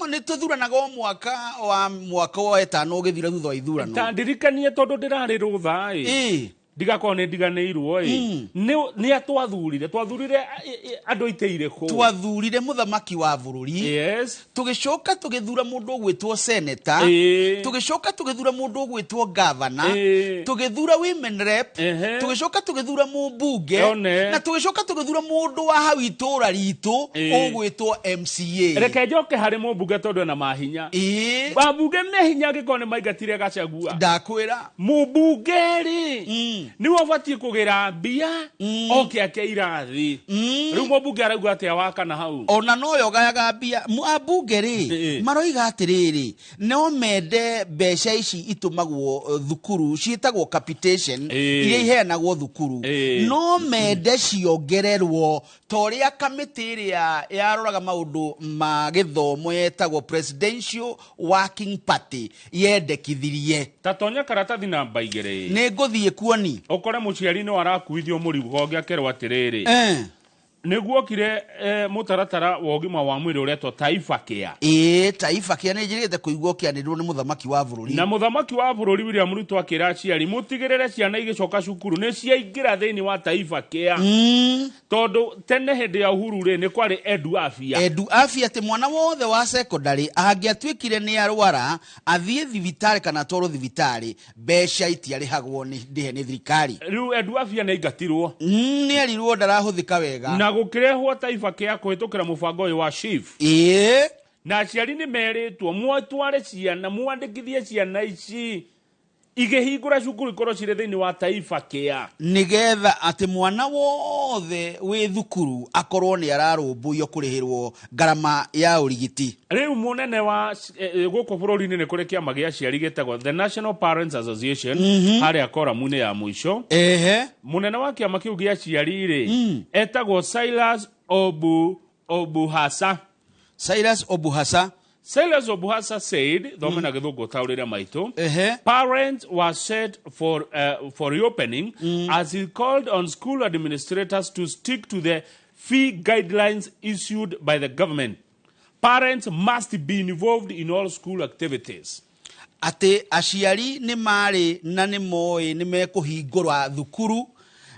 Nĩ tũthuranaga o mwaka wa mwaka wa ĩtano ũgĩthira thutha wa ithurano. Ta ndirikanie tondũ ndĩrarĩ rũtha ĩ. Ndigakorwo nĩ ndiganĩirwo ĩ. Nĩ atwathurire, twathurire andũ aitĩ irĩkũ? Twathurire mũthamaki wa bũrũri. Tũgĩcoka tũgĩthura mũndũ ũgwĩtwo senator. Tũgĩcoka tũgĩthura mũndũ ũgwĩtwo governor. Tũgĩthura women rep. Tũgĩcoka tũgĩthura mũmbunge. Na tũgĩcoka tũgĩthura mũndũ wa hau itũũra ritũ ũgwĩtwo MCA. Reke njoke harĩ mũmbunge tondũ ena mahinya. Ambunge me hinya angĩkorwo nĩ maingatire Gachagua. Ndakwĩra. Mũmbunge rĩ, nĩwe ũbatiĩ kũgĩra mbia, oke ake irathi. Rĩu mũmbunge arauga atĩa wa kana hau? Ona noyo gayaga mbia. Ambunge rĩ, maroiga atĩrĩrĩ, no mende mbeca ici itũmagwo thukuru, ciĩtagwo capitation, iria iheanagwo thukuru. No mende ciongererwo ta ũrĩa kamĩtĩ ĩrĩa yaroraga maũndũ ma gĩthomo yetagwo Presidential Working Party yendekithirie. Ta tonya karatathi namba 2. Nĩ ngũthiĩ kuoni. Ũkore mũciari no arakuithio mũrigo ũngĩ akerwo atĩrĩrĩ. Nĩguokire mũtaratara wa ũgima wa mwĩrĩ ũretwo Taifa Care. Ĩĩ, Taifa Care nĩ njĩrĩgĩte kũigua ũkĩanĩrĩrwo nĩ mũthamaki wa bũrũri. Na mũthamaki wa bũrũri William Ruto akĩra aciari mũtigĩrĩre ciana igĩcoka cukuru nĩ ciaingĩra thĩinĩ wa Taifa Care. Tondũ tene hĩndĩ ya Uhuru rĩ, nĩ kwarĩ Edu Afya. Edu Afya, atĩ mwana wothe wa secondary angĩatuĩkire nĩ arwara athiĩ thibitarĩ kana atwarwo thibitarĩ, mbeca itiarĩhagwo nĩ ndĩhe nĩ thirikari. Rĩu Edu Afya nĩ aingatirwo. Nĩ erirwo ndarahũthĩka wega. Na gũkĩrehwo Taifa Care kũhĩtũkĩra mũbango ũyũ wa SHIF. Na aciari nĩ merĩtwo mwatware ciana, mwandĩkithie ciana ici igĩhingũra cukuru ikorwo cirĩ thĩinĩ wa Taifa Care. Nĩgetha atĩ mwana wothe wĩ thukuru akorwo nĩ ararũmbũiyo kũrĩhĩrwo ngarama ya ũrigiti. Rĩu mũnene wa gũkũ bũrũri-inĩ nĩ kũrĩ kĩama gĩa aciari gĩtagwo The National Parents Association, harĩa koramu-inĩ ya mũico. Mũnene wa kĩama kĩu gĩa aciari rĩ, etagwo Silas Obuhasa. Silas Obuhasa. Silas Obuhasa said, thome na gĩthũngũ taũrĩre maitũ, parents were set for reopening as he called on school administrators to stick to the fee guidelines issued by the government. Parents must be involved in all school activities. Atĩ aciari nĩ marĩ na nĩ moĩ nĩ mekũhingũra thukuru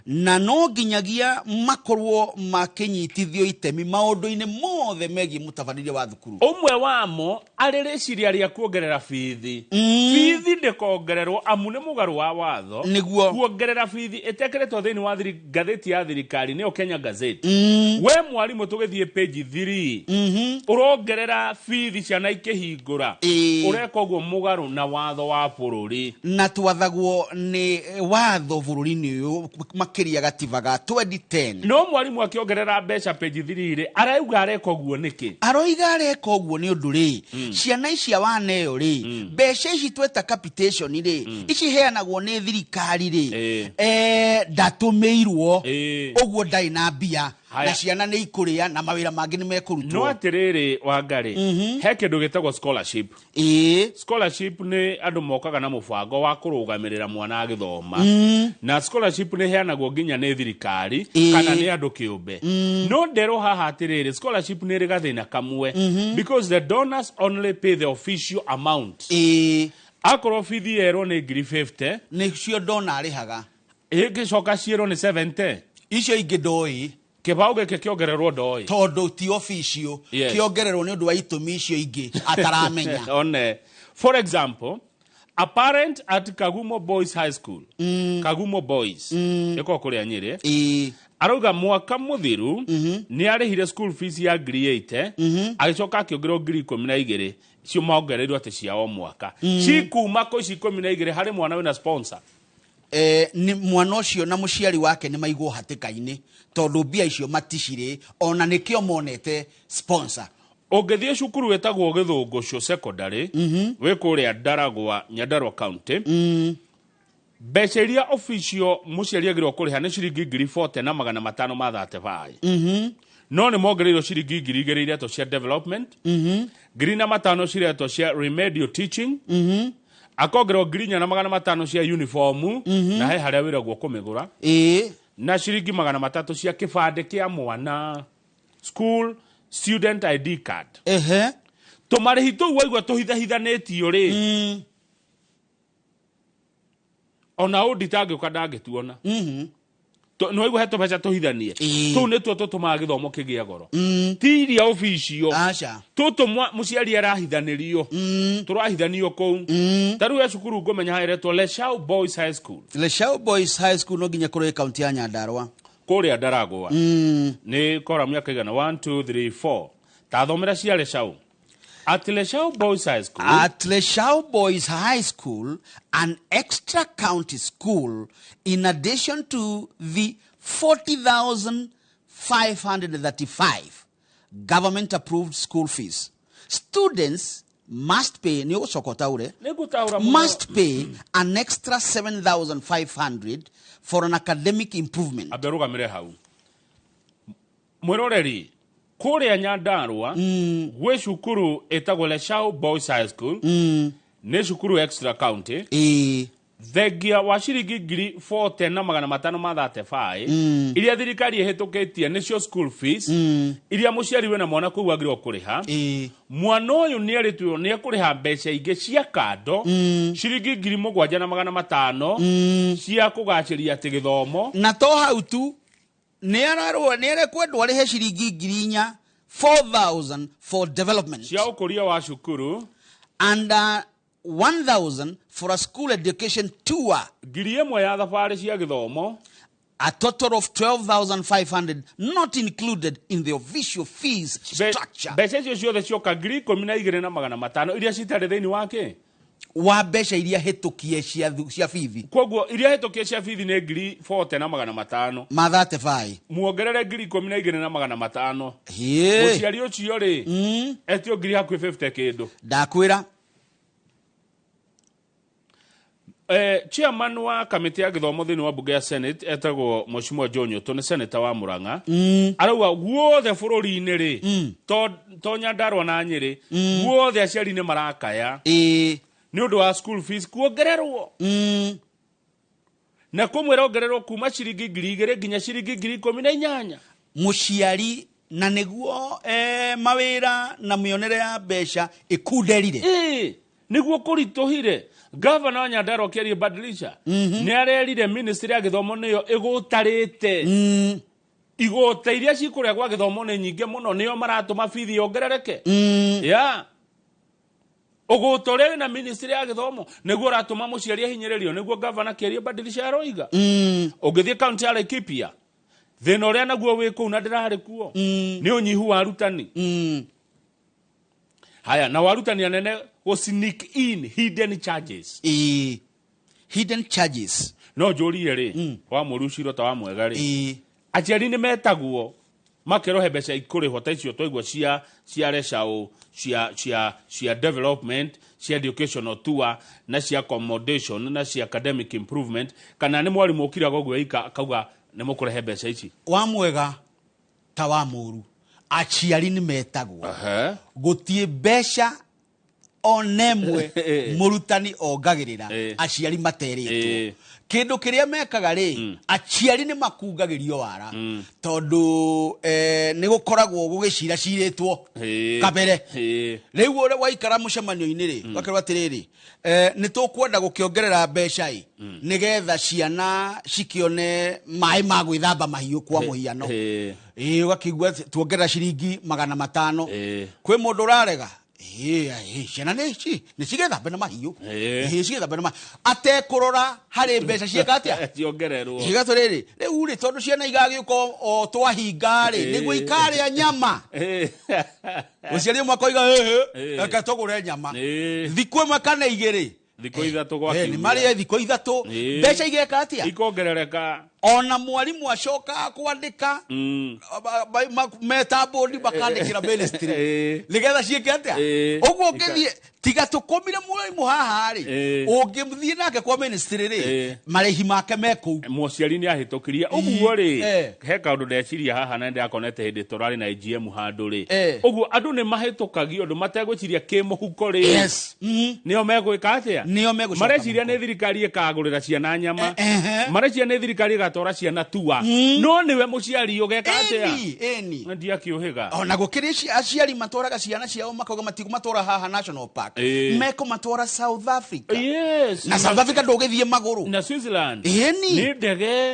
na no nginyagia makorwo makĩnyitithio itemi maũndũ-inĩ mothe megiĩ mũtabarĩre wa thukuru. Ũmwe wamo arĩ rĩciria rĩa kuongerera bithi. Bithi ndĩkongererwo amu nĩ mũgarũ wa watho. Nĩguo. Kuongerera bithi ĩtekĩrĩtwo thĩinĩ wa ngathĩti ya thirikari nĩyo Kenya Gazette. We mwarimũ tũgĩthiĩ page 3. Ũrongerera bithi ciana ikĩhingũra. Ũreka ũguo mũgarũ na watho wa bũrũri. Na twathagwo nĩ watho bũrũri-inĩ ũyũ makĩria gatiba ga 2010. No mwarimu akĩongerera mbeca page 3 rĩ, arauga areka ũguo nĩkĩ? Aroiga areka ũguo nĩ ũndũ rĩ, ciana ici waneo rĩ, mbeca ici tweta capitation rĩ, ici heanagwo nĩ thirikari rĩ, ndatũmĩirwo, ũguo ndarĩ na mbia, na ciana nĩ ikũrĩa na mawĩra mangĩ nĩ mekũrutwo. No atĩrĩrĩ Wangari, he kĩndũ gĩtagwo scholarship. Scholarship nĩ andũ mokaga na mũbango wa kũrũgamĩrĩra mwana agĩthoma. Na scholarship nĩ heanagwo nginya nĩ thirikari kana nĩ andũ kĩũmbe. No nderwo haha atĩrĩrĩ, scholarship nĩ ĩrĩ gathĩna kamwe, because the donors only pay the official amount. Akorwo bithi yerwo nĩ ngiri 50, nĩcio donor arĩhaga. Ĩngĩcoka ciĩrwo nĩ 70, icio ingĩ ndoĩ. Kĩbaũ gĩkĩ kĩongererwo ndoĩ. Tondũ ti official, kĩongererwo nĩ ũndũ wa itũmi icio ingĩ ataramenya. One. For example, a parent at Kagumo Boys High School, Kagumo Boys, ĩkoragwo kũrĩa Nyĩrĩ, arauga mwaka mũthiru nĩ arĩhire school fees ya ngiri 80, agĩcoka akĩongererwo ngiri 12, icio maongereirwo atĩ cia o mwaka. Cikuma kũ ici 12 harĩ mwana wĩna sponsor? Nĩ mwana ũcio na mũciari wake nĩ maigwo hatĩka-inĩ tondũ mbia icio maticirĩ, ona nĩkĩo monete sponsor. Ũngĩthiĩ cukuru ĩtagwo Gĩthũngũcio Secondary, wĩ kũrĩa Ndaragwa, Nyandarua County, mbeca iria official mũciari agĩrĩirwo kũrĩha nĩ ciringi ngiri 40 na magana matano ma 35. No nĩ mongereirwo ciringi ngiri igĩrĩ iretwo cia development, ngiri na matano ciretwo cia remedial teaching, akongererwo ngiri inya na magana matano cia uniform, na he harĩa wĩragwo kũmĩgũra, na ciringi magana matatũ cia kĩbandĩ kĩa mwana, school student ID card. Tũmarĩhi tũu waigua tũhithahithanĩtio rĩ, ona ũndi tangĩũka ndangĩtuona. Nĩ waigua he tũbeca tũhithanie. Tũu nĩtuo tũtũmaga gĩthomo kĩgĩe goro. Ti iria official. Tũtũ mũciari arahithanĩrio. Tũrahithanio kũu. Ta rĩu he cukuru ngũmenya haha ĩretwo Leshau Boys High School. Leshau Boys High School no nginya kũrĩ kaunti ya Nyandarua. Kũrĩa Ndaragwa. Nĩ koramu ya kaigana 1 2 3 4. Ta thomera cia Leshau. At Leshau Boys High School. At Leshau Boys High School, an extra county school, in addition to the 40,535 government approved school fees, students must pay, must pay an extra 7,500 for an academic improvement. Aberugamire hau. Mwiroreri, kũrĩa Nyandarua, gwĩ cukuru ĩtagwo Leshau Boys High School, nĩ cukuru extra county. Thengia wa ciringi 40,535 iria thirikari ĩhĩtũkĩtie nĩcio school fees iria mũciari wĩna mwana kũu agĩrĩirwo kũrĩha. Mwana ũyũ nĩerĩtwo nĩekũrĩha mbeca ingĩ cia kando ciringi 7,500 cia kũgacĩria atĩ gĩthomo. Na to hau tu, nĩ arekwendwo arĩhe ciringi 4,000 4,000 for development cia ũkũria wa cukuru and 1,000 for a school education tour, 1,000 ya thabarĩ cia gĩthomo, a total of 12,500 not included in the official fees structure. Mbeca icio ciothe cioka 12,500 iria citarĩ thĩinĩ wa kĩ wa mbeca iria hĩtũkie cia bithi. Koguo iria hĩtũkie cia bithi nĩ 40,500 ma 35, muongerere 12,500. Mũciari ũcio rĩ etio ngiri hakuhĩ 50 kĩndũ. Ndakwĩra. Chairman wa kamĩtĩ ya gĩthomo thĩinĩ wa bunge ya Senate etagwo Mheshimiwa John Nyoto, nĩ senator wa Murang'a. Arauga guothe bũrũri-inĩ rĩ, to Nyandarua na Nyĩrĩ, guothe aciari nĩ marakaya nĩ ũndũ wa school fees kuongererwo. Na kũmwe ĩrongererwo kuma ciringi 2,000 nginya ciringi 18,000. Mũciari na nĩguo mawĩra na mĩonere ya mbeca ĩkunderire. Nĩguo kũritũhire. Gavana wa Nyandarua Kĩarie Badilisha nĩ arerire ministry ya gĩthomo nĩyo ĩgũtarĩte. Igota iria cikũrĩa gwa gĩthomo nĩ nyingĩ mũno, nĩyo maratũma bithi yongerereke. Yeah. Ũgũta ũrĩa wĩna ministry ya gĩthomo nĩguo ũratũma mũciari ahinyĩrĩrio, nĩguo gavana Kĩarie Badilisha aroiga. Ũngĩthiĩ kaunti ya Laikipia, thĩna ũrĩa naguo wĩ kũu na ndĩrarĩ kuo nĩ ũnyihu wa arutani. Haya, na warutani anene go sneak in hidden charges. Hidden charges. No njũrie rĩ, wa mũruciro ta wa mwega rĩ, aciari nĩ metagwo makerohe mbeca ikũrĩhwo ta icio twaigua cia reshaũ, cia development, cia educational tour, na cia accommodation, na cia academic improvement, kana nĩ mwarimũ ũkiraga ũguo ika akauga nĩ mũkũrehe mbeca ici. Wa mwega ta wa mũru, aciari nĩ metagwo. Gũtirĩ mbeca onemwe mũrutani ongagĩrĩra aciari materĩtwo. Kĩndũ kĩrĩa mekaga rĩ, aciari nĩ makungagĩrio wara tondũ nĩ gũkoragwo gũgĩciracirĩtwo kabere. Rĩu ũrĩa waikara mũcemanio-inĩ rĩ, ũgakerwo atĩrĩrĩ, nĩ tũkwenda gũkĩongerera mbeca ĩ nĩgetha ciana cikĩone maĩ ma gwĩthamba mahiũ kwa mũhiano. Ũgakĩigua tuongerera ciringi 500. Kwĩ mũndũ ũrarega, ciana nĩ cigĩthambe na mahiũ, cigĩthambe na mahiũ, atekũrora harĩ mbeca ciĩka atĩa ciongererwo. Ciĩka atĩrĩrĩ, rĩu rĩ tondũ ciana igagĩũka o twahinga rĩ, nĩguo ikarĩa nyama. Mũciari ũmwe akoiga reke tũgũre nyama thikũ ĩmwe kana igĩrĩ, thikũ ithatũ gwa kiumia. Nĩ marĩe thikũ ithatũ, mbeca igeka atĩa? Ikongerereka. Ona mwarimu acoka kwandĩka meta board makandĩkĩra ministry nĩgetha ciĩke atĩa. Ũguo ũngĩthiĩ tiga tũkũmire mwarimu haha rĩ, ũngĩthiĩ nake kwa ministry rĩ, marĩhi make me kũu. Mũciari nĩ ahĩtũkirie ũguo rĩ, he kaũndũ ndeciria haha na ndĩrakonete hĩndĩ tũrarĩ na AGM handũ rĩ, ũguo andũ nĩ mahĩtũkagio ũndũ mategwĩciria kĩmũhuko rĩ. Nĩo megwĩka atĩa? Nĩo megũcoka. Mareciria nĩ thirikari ĩkagũrĩra ciana nyama, mareciria nĩ thirikari ĩgatwara ciana tua, no nĩwe mũciari ũgeka atĩa? Ĩni. Ndiakĩũhĩga. Ona gũkĩrĩ aciari matwaraga ciana ciao makauga matigũmatwara haha National Park, mekũmatwara South Africa. Yes. Na South Africa ndũgĩthiĩ magũrũ. Na Switzerland. Ĩni. Nĩ ndege.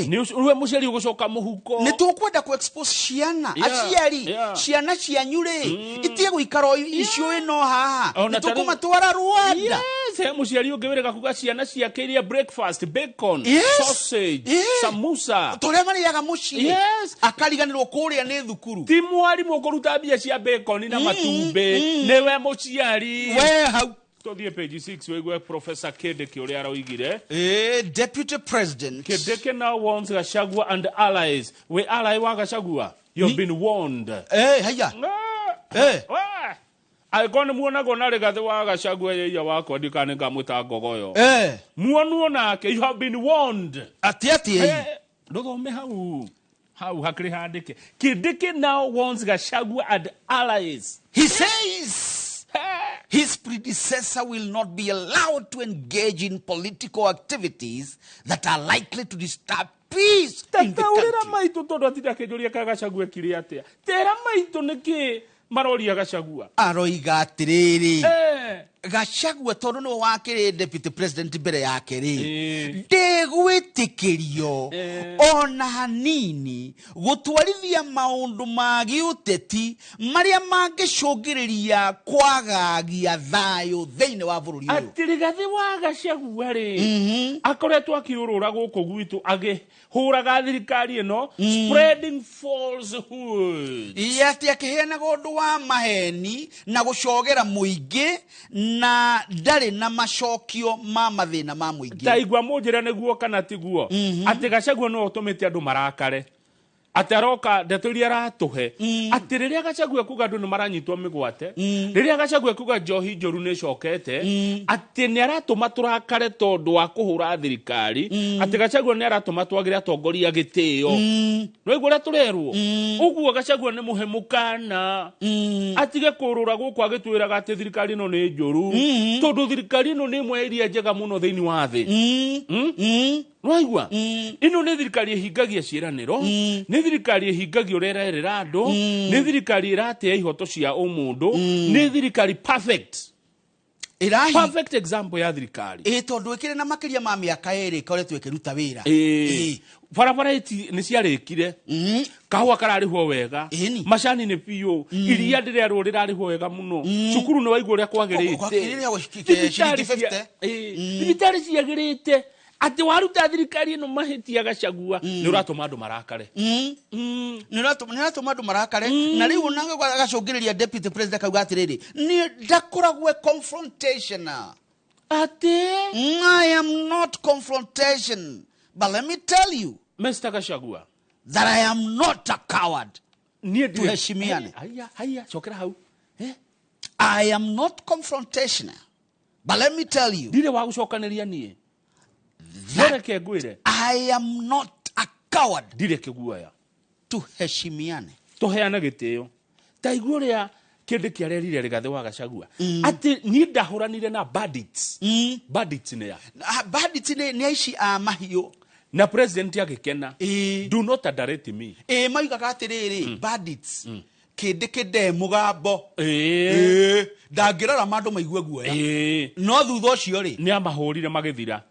Nĩ we mũciari ũgũcoka mũhuko. Nĩ tũkwenda kũ expose ciana, aciari, ciana cianyu rĩ, itige gũikara icio ĩno haha. Nĩ tũkũmatwara Rwanda. Yes, he mũciari ũngĩ wĩrĩga kuga ciana ciake iria breakfast, bacon, sausage, samosa. Tũrĩa marĩaga mũciĩ. Yes. Akariganĩrwo kũrĩa nĩ thukuru. Ti mwarimũ ũkũruta mbia cia bacon na matumbĩ, nĩwe mũciari. We hau. Tũthiĩ page 6 wĩigue Professor Kindiki ũrĩa aroigire. Deputy President Kindiki now warns Gachagua and allies. We ally wa Gachagua, you've been warned. Haya. Angĩkorwo nĩ muonagwo na Rigathĩ wa Gachagua yeia wakwa ndikane ngamwĩta ngogoyo. Muonuo nake, you have been warned. Atĩ Ndũthome hau. Hau hakĩrĩ handĩke. Kindiki now warns Gachagua and allies. He says His predecessor will not be allowed to engage in political activities that are likely to disturb peace in the Taurĩra country. Maitũ, tondũ atinda akĩnjũria ka Gachagua ekire atĩa. Tera maitũ nĩkĩ maroria Gachagua. Aroiga atĩrĩrĩ, Gachagua tondũ nĩwe wakĩrĩ deputy president mbere yake rĩ, ndĩgwĩtĩkĩrio ona hanini gũtwarithia maũndũ ma gĩũteti marĩa mangĩcũngĩrĩria kwagagia thayũ thĩinĩ wa bũrũri ũyũ. Atĩ Rigathĩ wa Gachagua rĩ, akoretwo akĩũrũra gũkũ gwitũ agĩhũraga thirikari ĩno, spreading falsehoods. Ĩ, atĩ akĩheanaga ũndũ wa maheni na gũcogera mũingĩ na ndarĩ na macokio ma mathĩna ma mũingĩ. Taigua mũnjĩre nĩguo kana tiguo, atĩ Gachagua nĩwe ũtũmĩte andũ marakare, atĩ aroka ndeto iria aratũhe, atĩ rĩrĩa Gachagua ekuga andũ nĩ maranyitwo mĩgwate, rĩrĩa Gachagua ekuga njohi njũru nĩ ĩcokete, atĩ nĩ aratũma tũrakare tondũ wa kũhũra thirikari, atĩ Gachagua nĩ aratũma twagĩre atongoria gĩtĩo. Nĩwaigua ũrĩa tũrerwo ũguo? Gachagua nĩ mũhe mũkana atige kũrũra gũkũ agĩtwĩraga atĩ thirikari ĩno nĩ njũru, tondũ thirikari ĩno nĩ ĩmwe ya iria njega mũno thĩinĩ wa thĩ. Nĩwaigua, ĩno nĩ thirikari ĩhingagia ciĩranĩro, nĩ thirikari ĩhingagia ũrĩa ĩrerĩra andũ, nĩ thirikari ĩratĩa ihoto cia ũmũndũ, nĩ thirikari perfect. Perfect example ya thirikari. Ĩ, tondũ ĩkĩrĩ na makĩria ma mĩaka 2 ĩkoretwo ĩkĩruta wĩra. Ĩĩ. Barabara nĩ ciarĩkire, kahũa kararĩhwo wega, macani nĩ biũ, iria ndĩrerwo rĩrarĩhwo wega mũno, cukuru nĩ waigua ũrĩa kwagĩrĩte. Ciringi 50. Thibitarĩ ciagĩrĩte. Atĩ waruta thirikari ĩno mahĩtia Gachagua, nĩ ũratũma andũ marakare. Nĩ ũratũma andũ marakare, na rĩu ona agacũngĩrĩria deputy president akauga atĩrĩrĩ, niĩ ndakoragwo confrontational. Atĩ I am not confrontation, but let me tell you, Mr. Gachagua, that I am not a coward. Niĩ Tuheshimiane. Haya, haya, cokera hau. I am not confrontational, but let me tell you, ndirĩ wa gũcokanĩria niĩ, no reke ngwĩre, I am not a coward. Ndirĩ kĩguoya. Tuheshimiane. Tũheane gĩtĩo. Ta igua ũrĩa kĩndĩ kĩarerire Rigathĩ wa Gachagua, atĩ niĩ ndahũranire na bandits. Bandits nĩ ya Bandits nĩ aici a mahiũ. Na president agĩkena. Do not underrate me. Ĩ, maugaga atĩrĩrĩ, bandits kĩndĩ kĩndee mũgambo. Ĩ, ndangĩrora mandũ maigue guoya, no thutha ũcio rĩ, nĩ amahũrire magĩthira.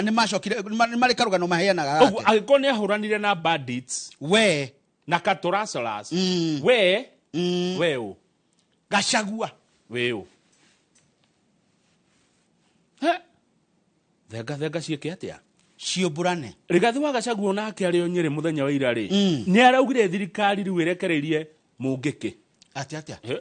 Nĩ macokire nĩ marĩ karũgano maheanaga. Ũguo angĩkorwo nĩ ahũranire na bandits we na katũracoras, we we ũ Gachagua we ũ. He, thenga thenga ciĩke atĩa? Ciũmbũrane. Rigathĩ wa Gachagua onake arĩ o Nyĩrĩ mũthenya wa ira rĩ, nĩ araugire thirikari rĩu ĩrekereirie Mũngĩkĩ. Atĩ atĩa? He,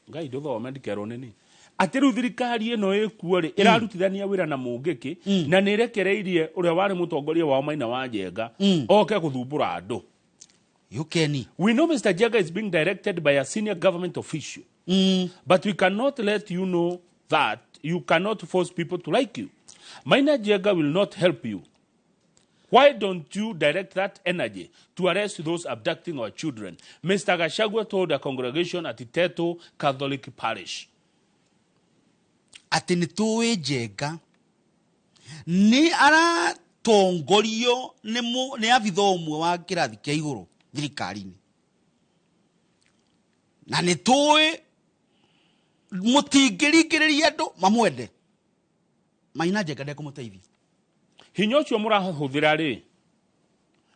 ngai ndũthome ndikerwo nĩ ni atĩ rĩu thirikari ĩno ĩkuo rĩ, ĩrarutithania wĩra na Mũngĩkĩ, na nĩ ĩrekereirie ũrĩa warĩ mũtongoria wao Maina wa Njenga oke gũthumbũra andũ. Yukeni. We know Mr. Njenga is being directed by a senior government official, but we cannot let you know that you cannot force people to like you. Maina Njenga will not help you. Why don't you direct that energy to arrest those abducting our children? Mr. Gachagua told a congregation at Iteto Catholic Parish. Atĩ nĩ tũĩ Njenga nĩ aratongorio nĩ abitha ũmwe wa kĩrathi kĩa igũrũ thirikari-inĩ, na nĩ tũĩ mũtingĩringĩrĩria andũ mamwende. Maina Njenga ndekũmũteithia. Hinya ũcio mũrahũthĩra rĩ,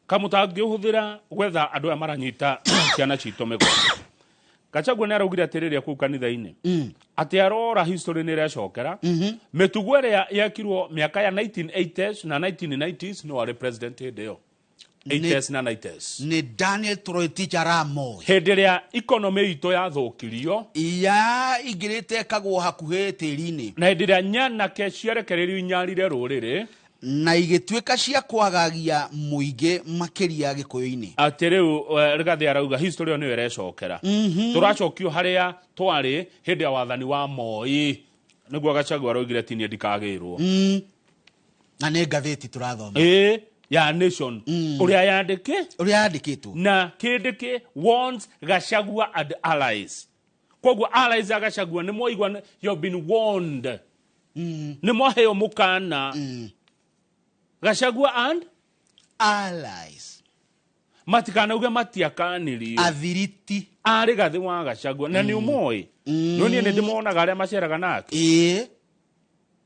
kamũtangĩũhũthĩra gwetha andũ aya maranyita ciana citũ mĩgwate. Gachagua nĩ araugire atĩrĩrĩ kũu kanitha-inĩ, atĩ arora history nĩ ĩrecokera, mĩtugo ĩrĩa yekirwo mĩaka ya 1980s na 1990s, no arĩ president hĩndĩ ĩyo, 80s na 90s. Nĩ Daniel Toroitich arap Moi. Hĩndĩ ĩrĩa economy itũ yathũkirio, ya ingĩrĩte ĩkagwo hakuhĩ tĩri-inĩ, na hĩndĩ ĩrĩa nyanake ciarekereirio inyarire rũrĩrĩ, na igĩtuĩka cia kwagagia mũingĩ makĩria gĩkũyũ-inĩ. Atĩ rĩu Rigathĩ arauga history ĩyo nĩyo ĩrecokera. Tũracokio harĩa twarĩ hĩndĩ ya wathani wa Moi, nĩguo Gachagua araugire tinie ndikagĩrwo. Na nĩ ngathĩti tũrathoma. Ĩĩ, ya Nation, ũrĩa yandĩkĩ ũrĩa yandĩkĩtwo na kĩndĩkĩ warns Gachagua and allies. Koguo allies a Gachagua nĩ mwaigua you have been warned. Nĩ mwaheo mũkana. Gachagua and allies matikanauge matiakanirio. Athiriti arĩ gathĩ wa Gachagua na nĩ ũmoĩ. No niĩ nĩ ndĩmonaga arĩa maceraga nake. Ĩĩ,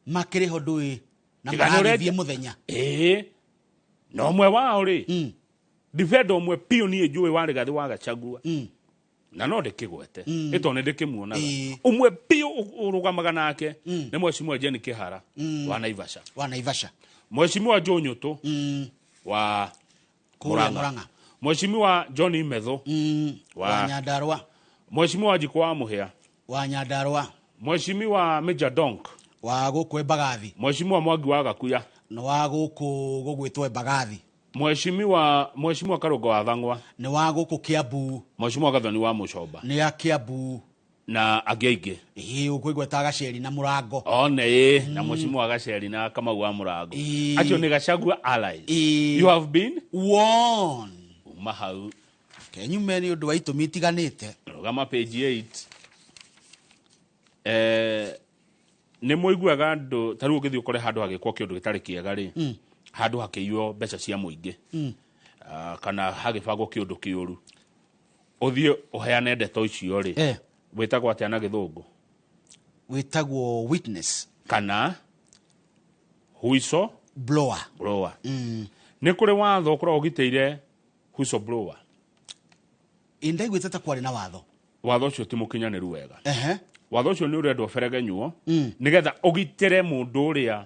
makĩrĩ ho ndũĩ na Tiga nĩ maragĩthiĩ mũthenya. Ĩĩ, na ũmwe wao rĩ, defender ũmwe biũ niĩ njũĩ warĩ gathĩ wa Gachagua na no ndĩkĩgwete ĩtondũ nĩ ndĩkĩmuonaga. Ũmwe biũ ũrũgamaga nake nĩ Mheshimiwa Jane Kĩhara wa Naivasha. Wa Naivasha. Mheshimiwa Joe Nyũtũ wa Kũrĩa Murang'a. Murang'a. Mheshimiwa John Metho wa Nyandarua. Mheshimiwa Njikũ wa Mũhĩa wa Nyandarua. Mheshimiwa Major Donk wa gũkũ Embagathi. Mheshimiwa Mwangi wa Gakuya nĩ wa gũkũ gũgwĩtwo Embagathi. Mheshimiwa Karũngo wa Thang'wa nĩ wa gũkũ Kiambu. Mheshimiwa Gathoni wa Mũcomba nĩ ya Kiambu na angĩ aingĩ. Ĩĩ, ũkũigua Gaceri na Mũrango. One ĩĩ, na Mheshimiwa Gaceri na Kamau wa Mũrango. Acio nĩ Gachagua allies. You have been warned. Uma hau kenyume nĩ ũndũ wa itũmi itiganĩte. Rũgama page 8. Nĩ mũiguaga andũ ta rĩu ũngĩthiĩ ũkore handũ hagĩkwo kĩũndũ gĩtarĩ kĩega rĩ, handũ hakĩiywo mbeca cia mũingĩ, kana hagĩbangwo kĩũndũ kĩũru, ũthiĩ ũheane ndeto icio rĩ, wĩtagwo atĩa na gĩthũngũ? Wĩtagwo witness kana whistle blower. Blower. Nĩ kũrĩ watho ũkoragwo ũgitĩire whistle blower. Ĩ, ndaiguĩte ta kwarĩ na watho. Watho ũcio ti mũkinyanĩru wega. Watho ũcio nĩ ũrendwo ũberegenywo nĩgetha ũgitĩre mũndũ ũrĩa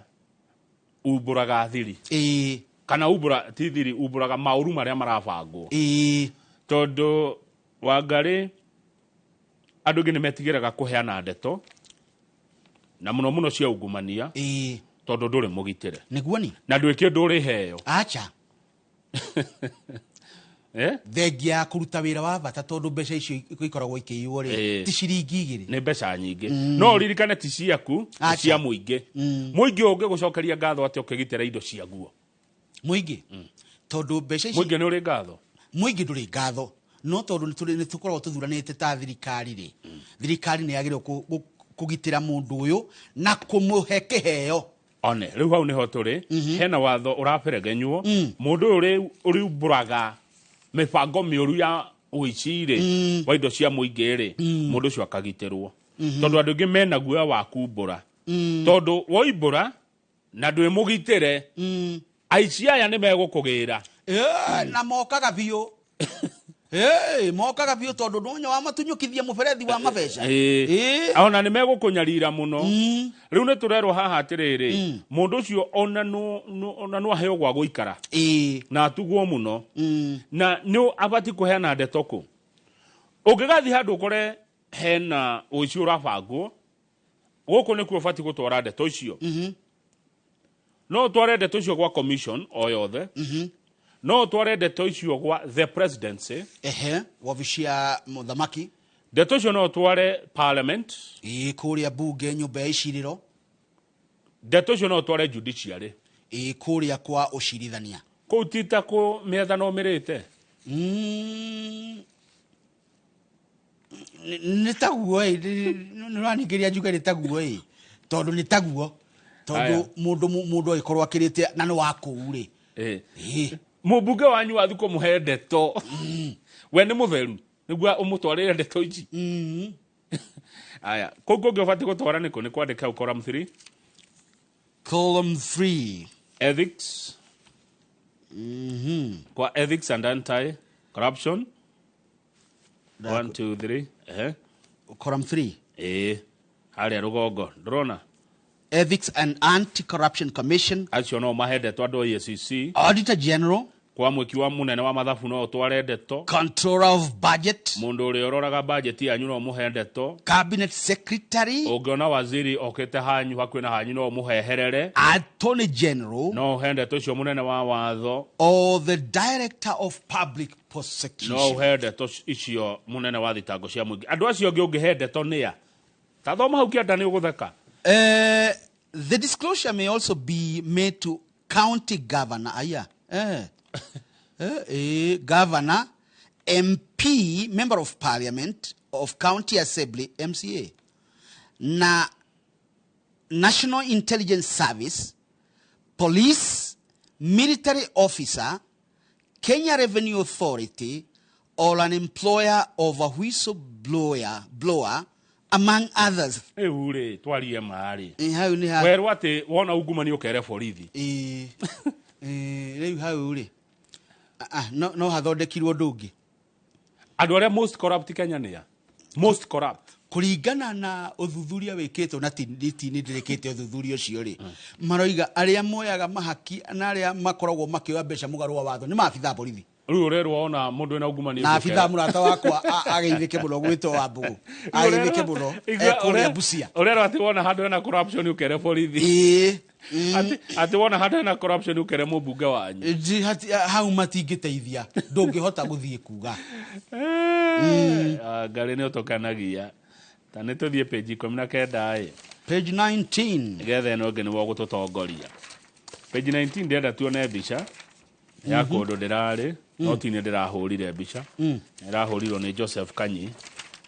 umbũraga thiri. Kana umbũra ti thiri, umbũraga maũru marĩa marabangwo. Tondũ Wangarĩ andũ aingĩ nĩ metigĩraga kũheana ndeto na mũno mũno cia ungumania, tondũ ndũrĩ mũgitĩre. Nĩguo ni. Na ndwĩ kĩndũ ũrĩheo. Acha. Thengia ya kũruta wĩra wa bata tondũ mbeca icio ikoragwo ikĩiywo rĩ, ti ciringi igĩrĩ. Nĩ mbeca nyingĩ. No ũririkane ti ciaku, nĩ cia mũingĩ. Mũingĩ ũngĩgũcokeria ngatho atĩa ũkĩgitĩra indo ciaguo? Mũingĩ? Tondũ mbeca ici Mũingĩ nĩ ũrĩ ngatho? Mũingĩ ndũrĩ ngatho. No tondũ nĩ tũkoragwo tũthuranĩte ta thirikari rĩ, thirikari nĩ yagĩrĩirwo kũgitĩra mũndũ ũyũ na kũmũhe kĩheo. One, rĩu hau nĩho tũrĩ, hena watho ũraberegenywo, mũndũ ũyũ ũriumbũraga mĩbango mĩũru ya ũici rĩ, wa indo cia mũingĩ rĩ, mũndũ ũcio akagitĩrwo. Tondũ andũ aingĩ mena guoya wa kumbũra. Tondũ woimbũra na ndwĩ mũgitĩre, aici aya nĩ megũkũgĩra. Na mokaga biũ. Mokaga biũ tondũ ndũnya wa matunyũkithia mũberethi wa mabeca. Ona nĩ megũkũnyarira mũno. Rĩu nĩ tũrerwo haha atĩrĩrĩ, mũndũ ũcio ona no aheo gwa gũikara. Na atugwo mũno. Na nĩ abatiĩ kũheana ndeto kũ. Ũngĩgathiĩ handũ ũkore hena ũici ũrabangwo, gũkũ nĩkuo ũbatiĩ gũtwara ndeto icio. No ũtware ndeto icio gwa commission o yothe. No ũtware ndeto icio gwa the presidency. Wabici ya mũthamaki. Ndeto icio no ũtware parliament. Kũrĩa bunge, nyũmba ya icirĩro. Ndeto icio no ũtware judiciary. Kũrĩa kwa ũcirithania. Kũu ti ta kũ mĩathano mĩrĩte? Nĩ taguo ĩ, nĩ ũraningĩria njuge nĩ taguo ĩ. Tondũ nĩ taguo. Tondũ mũndũ agĩkorwo akĩrĩte na nĩ wa kũu rĩ. Mũmbunge wanyu wathiĩ kũmũhe ndeto. We nĩ mũtheru nĩguo ũmũtwarĩre ndeto ici. Aya, kũu kũngĩ ũbatiĩ gũtwara nĩkũ? Nĩ kwandĩka hau column 3. Column 3. Ethics. Kwa ethics and anti corruption. 1 2 3. Column 3. Harĩa rũgongo, ndũrona? Ethics and Anti-Corruption Commission. Acio no mahe ndeto andũ a EACC. Auditor General. Kwa mwĩki wa mũnene wa mathabu no ũtware ndeto. Controller of Budget. Mũndũ ũrĩa ũroraga budget yanyu no ũmũhe ndeto. Cabinet Secretary. Ũngĩona waziri okĩte hanyu hakuhĩ na hanyu no ũmũheherere. Attorney General. No ũhe ndeto icio mũnene wa watho. Or the Director of Public Prosecution. No ũhe ndeto icio mũnene wa thitango cia mũingĩ. Andũ acio angĩ ũngĩhe ndeto nĩa? Ta thoma hau kĩanda nĩ ũgũtheka. The disclosure may also be made to county governor. Aya. Governor, MP, Member of Parliament of County Assembly, MCA, na National Intelligence Service, Police, Military Officer, Kenya Revenue Authority, or an employer of a whistleblower, blower, among others. Rĩu rĩ, twarie ma rĩ, Hau nĩ ha werwo atĩ wona ungumania ũkere borithi. Ĩĩ, ĩĩ, rĩu hau rĩ, no hathondekirwo ũndũ ũngĩ. Andũ arĩa most corrupt Kenya nĩ a most corrupt? Kũringana na ũthuthuria wĩkĩtwo na tini ndĩrĩkĩte ũthuthuria ũcio rĩ, maroiga arĩa moyaga mahaki na arĩa makoragwo makĩoya mbeca mũgarũ wa watho nĩ maabithaa borithi. Rĩu ũrerwo wona mũndũ wĩna ungumania Na abithaa mũrata wakwa ageithĩke mũno gwĩtwo wa mbũgũ, ageithĩke mũno ekũrĩa Busia. Ũrerwo atĩ wona handũ hena corruption ũkere borithi. Atĩ wona handũ hena corruption ũkere mũmbunge wanyu. Hau matingĩteithia, ndũngĩhota gũthiĩ kuga. Ngarĩ nĩ ũtũkenagia. Ta nĩ tũthiĩ page 19 ĩ. Page 19. Nĩgetha ĩno ĩngĩ nĩwe ũgũtũtongoria. Page 19 ndĩrenda tuone mbica ya kũndũ ndĩrarĩ, no ti nĩ ndĩrahũrire mbica. Ĩrahũrirwo nĩ Joseph Kanyi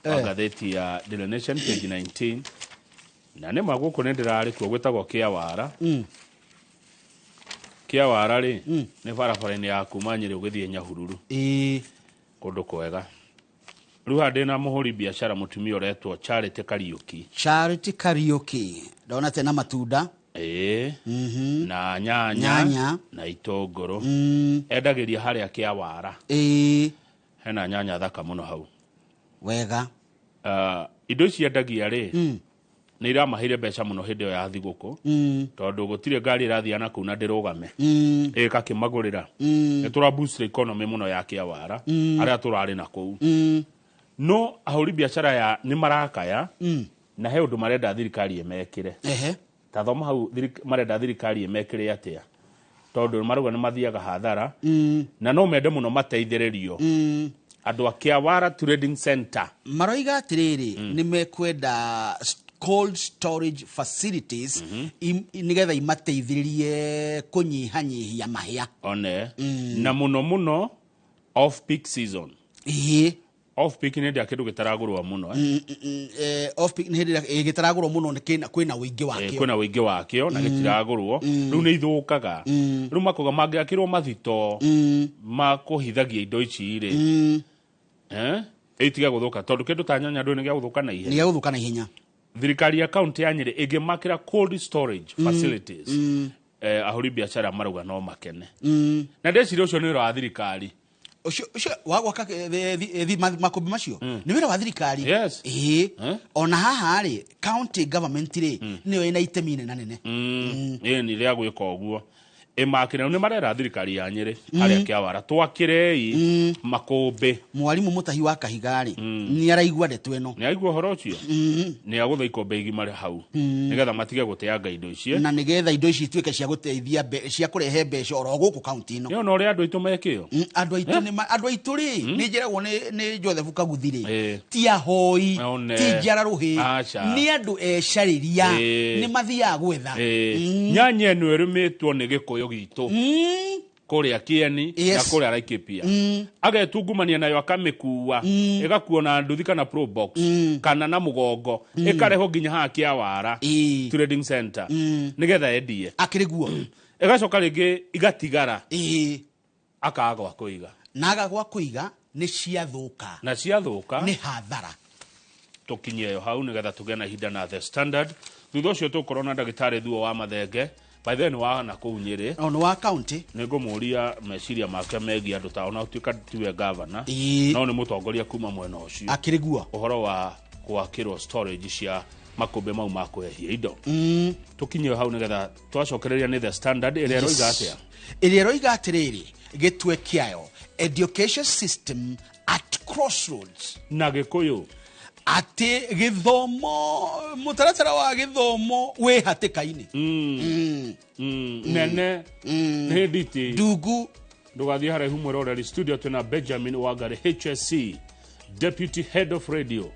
wa ngathĩti ya Daily Nation, page 19. Na nĩ ma gũkũ nĩ ndĩrarĩ kuo, gwĩtagwo Kĩawara. Kĩawara rĩ, nĩ barabara-inĩ ya kuma Nyĩrĩ ũgĩthiĩ Nyahururu. Kũndũ kwega. Rĩu haha ndĩna mũhũri biacara mũtumia ũretwo Charity Kariũki. Charity Kariũki, ndona tena matunda. Ĩĩ. Na nyanya, Nyanya. na itũngũrũ. Endagĩria harĩa Kĩawara. Hena nyanya thaka mũno hau. Wega. Indo ici endagia rĩ, nĩ iramaheire mbeca mũno hĩndĩ ĩyo ya thigũkũ, tondũ gũtirĩ ngari ĩrathiĩ na kũu na ndĩrũgame, ĩgakĩmagũrĩra. Nĩ tũra boost economy mũno ya Kĩawara, arĩa tũrarĩ na kũu. No ahũri biacara ya nĩ marakaya, na he ũndũ marenda thirikari ĩmekĩre. Ta thoma hau, marenda thirikari ĩmekĩre atĩa, tondũ marauga nĩ mathiaga hathara, na no mende mũno mateithĩrĩrio. Andũ a Kĩawara Trading Center Maroiga atĩrĩrĩ, nĩ mekwenda cold storage facilities nĩgetha imateithĩrĩrie kũnyihanyihia mahĩa. One na mũno mũno off peak season. Off peak nĩ ndĩa kĩndũ gĩtaragũrwo mũno, eh? Off peak nĩ hĩndĩ ĩrĩa gĩtaragũrwo mũno, nĩ kwĩna ũingĩ wakĩo. Kwĩna ũingĩ wakĩo na gĩtiragũrwo, rĩu nĩ ithũkaga. Rĩu makoga mangĩakĩrwo mathito ma kũhithagia indo ici rĩ, itige gũthũka, tondũ kĩndũ ta nyanya ndũĩ nĩ gĩa gũthũka na Nĩ ihenya. gĩa gũthũka na ihenya. Thirikari ya kaunti ya Nyĩrĩ ĩngĩmakĩra cold storage facilities, ahũri biacara marauga no makene. Na ndeciria ũcio nĩ wĩra wa thirikari. Ũcio wa gwaka makũmbĩ macio nĩ wĩra wa thirikari. Yes. Ĩĩ, ona haha rĩ, county government rĩ, nĩyo ĩna itemi inene nene. Ĩĩ, nĩ rĩa gwĩka ũguo ĩmakĩre. Nĩ marera thirikari ya Nyĩrĩ harĩa Kĩawara, twakĩrei makũmbĩ. Mwarimũ Mũtahi wa Kahiga rĩ, nĩ araigua ndeto ĩno. Nĩ aigua ũhoro ũcio, nĩ agũtha ikombe igima hau, nĩgetha matige gũteanga indo ici. Na nĩgetha indo ici ituĩke cia gũteithia cia kũrehe mbeca oro gũkũ kaunti ĩno. Nĩ ona ũrĩa andũ aitũ mekĩo. Andũ aitũ nĩ andũ aitũ rĩ, nĩ njĩragwo nĩ Joseph Kaguthi rĩ, ti ahoi, One. ti njara rũhĩ, Aca. nĩ andũ ecarĩria, nĩ mathiaga gwetha. Nyanya ĩno ĩrĩmĩtwo nĩ gĩkũyũ gitũ kũrĩa Kĩeni na kũrĩa Laikipia, agetungumania nayo, akamĩkua, ĩgakuo na nduthi kana probox kana na mũgongo, ĩkarehwo nginya haha Kĩawara Trading Center nĩgetha endie. Akĩrĩ guo. Ĩgacoka rĩngĩ igatigara, akaga gwa kũiga. Na aga gwa kũiga, nĩ ciathũka. Na ciathũka nĩ hathara. Tũkinyie yo hau nĩgetha tũgĩe na ihinda na The Standard. Thutha ũcio tũkorwo na ndagĩtarĩ Thuo wa Mathenge, by the way nĩ wa na kũu Nyĩrĩ. No nĩ wa county. Nĩ ngũmũria meciria make megiĩ andũ ta ona ũtuĩka tiwe gavana, no nĩ mũtongoria kuma mwena ũcio. Akĩrĩ guo. Ũhoro wa gwakĩrwo storage cia makũmbĩ mau ma kũhehia indo. Tũkinyie hau nĩgetha twacokereria nĩ The Standard ĩrĩa ĩroiga atĩa. Ĩrĩa ĩroiga atĩrĩrĩ, gĩtwe kĩayo, "Education system at crossroads." Na Gĩkũyũ? Atĩ gĩthomo, mũtaratara wa gĩthomo wĩ hatĩka-inĩ. Nene nĩ nditi. Ndungu. Ndũgathiĩ haraihu mwĩroreri. Studio twĩna Benjamin Wangari, HSC, deputy head of radio